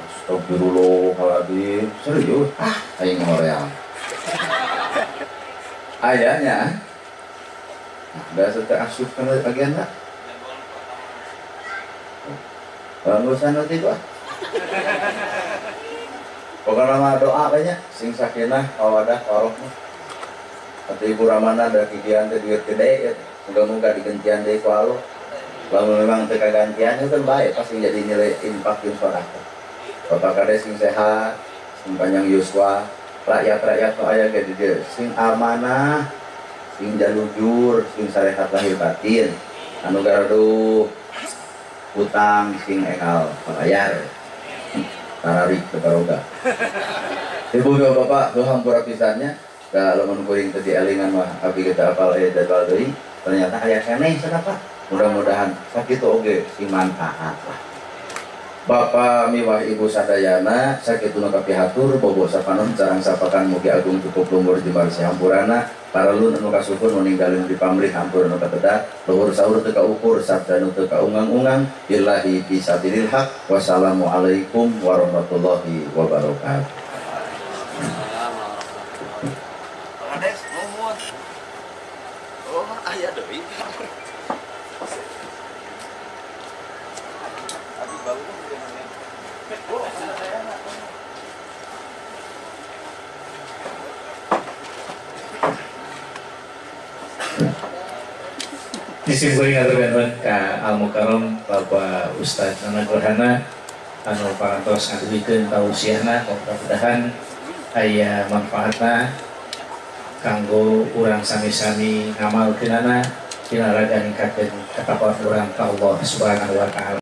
Astagfirullahaladzim. Serius? Ah, aing hoream. Ayahnya. Nah, biasa teh asup kana agenda. Bagusan nanti gua. Pokoknya mah doa banyak, sing sakinah, mawadah, warohmah. Atau ibu ramana da kikian teh duit gede ya. Moga-moga digentian deui ku Allah. Lamun memang teu kagantian itu kan baik pasti jadi nilai infak jeung sedekah. Bapak kades sing sehat, sing panjang yuswa, rakyat-rakyat nu aya ge di dieu sing amanah, sing jalujur, sing sarehat lahir batin. Anu gaduh utang sing engal bayar. Tararik ke baroga. Ibu bapak tuh hampura pisannya da lamun kuring teu dielingan mah abdi kita apal aya jadwal deui ternyata aya keneh cenah Pak. Mudah-mudahan sakitu oge sing manfaat lah. Bapak miwah ibu sadayana sakitu nu kapihatur bobo sapanon carang sapakan mugi agung cukup lumur jembar sahampurana paralun anu kasukur nu ninggalin di pamrih hampur nu katedak luhur sahur teu kaukur sabda nu teu kaungang-ungang billahi fi sabilil haq. Wassalamualaikum warahmatullahi wabarakatuh. Oh, aya deui. Disimpulkan atur ka Al Mukarram Bapak Ustadz Nana Nurhana anu parantos ngadugikeun tausiahna, mudah-mudahan aya manfaatna kanggo urang sami-sami ngamalkeunana dina raga ningkatkeun katakwaan urang ka Allah Subhanahu wa taala.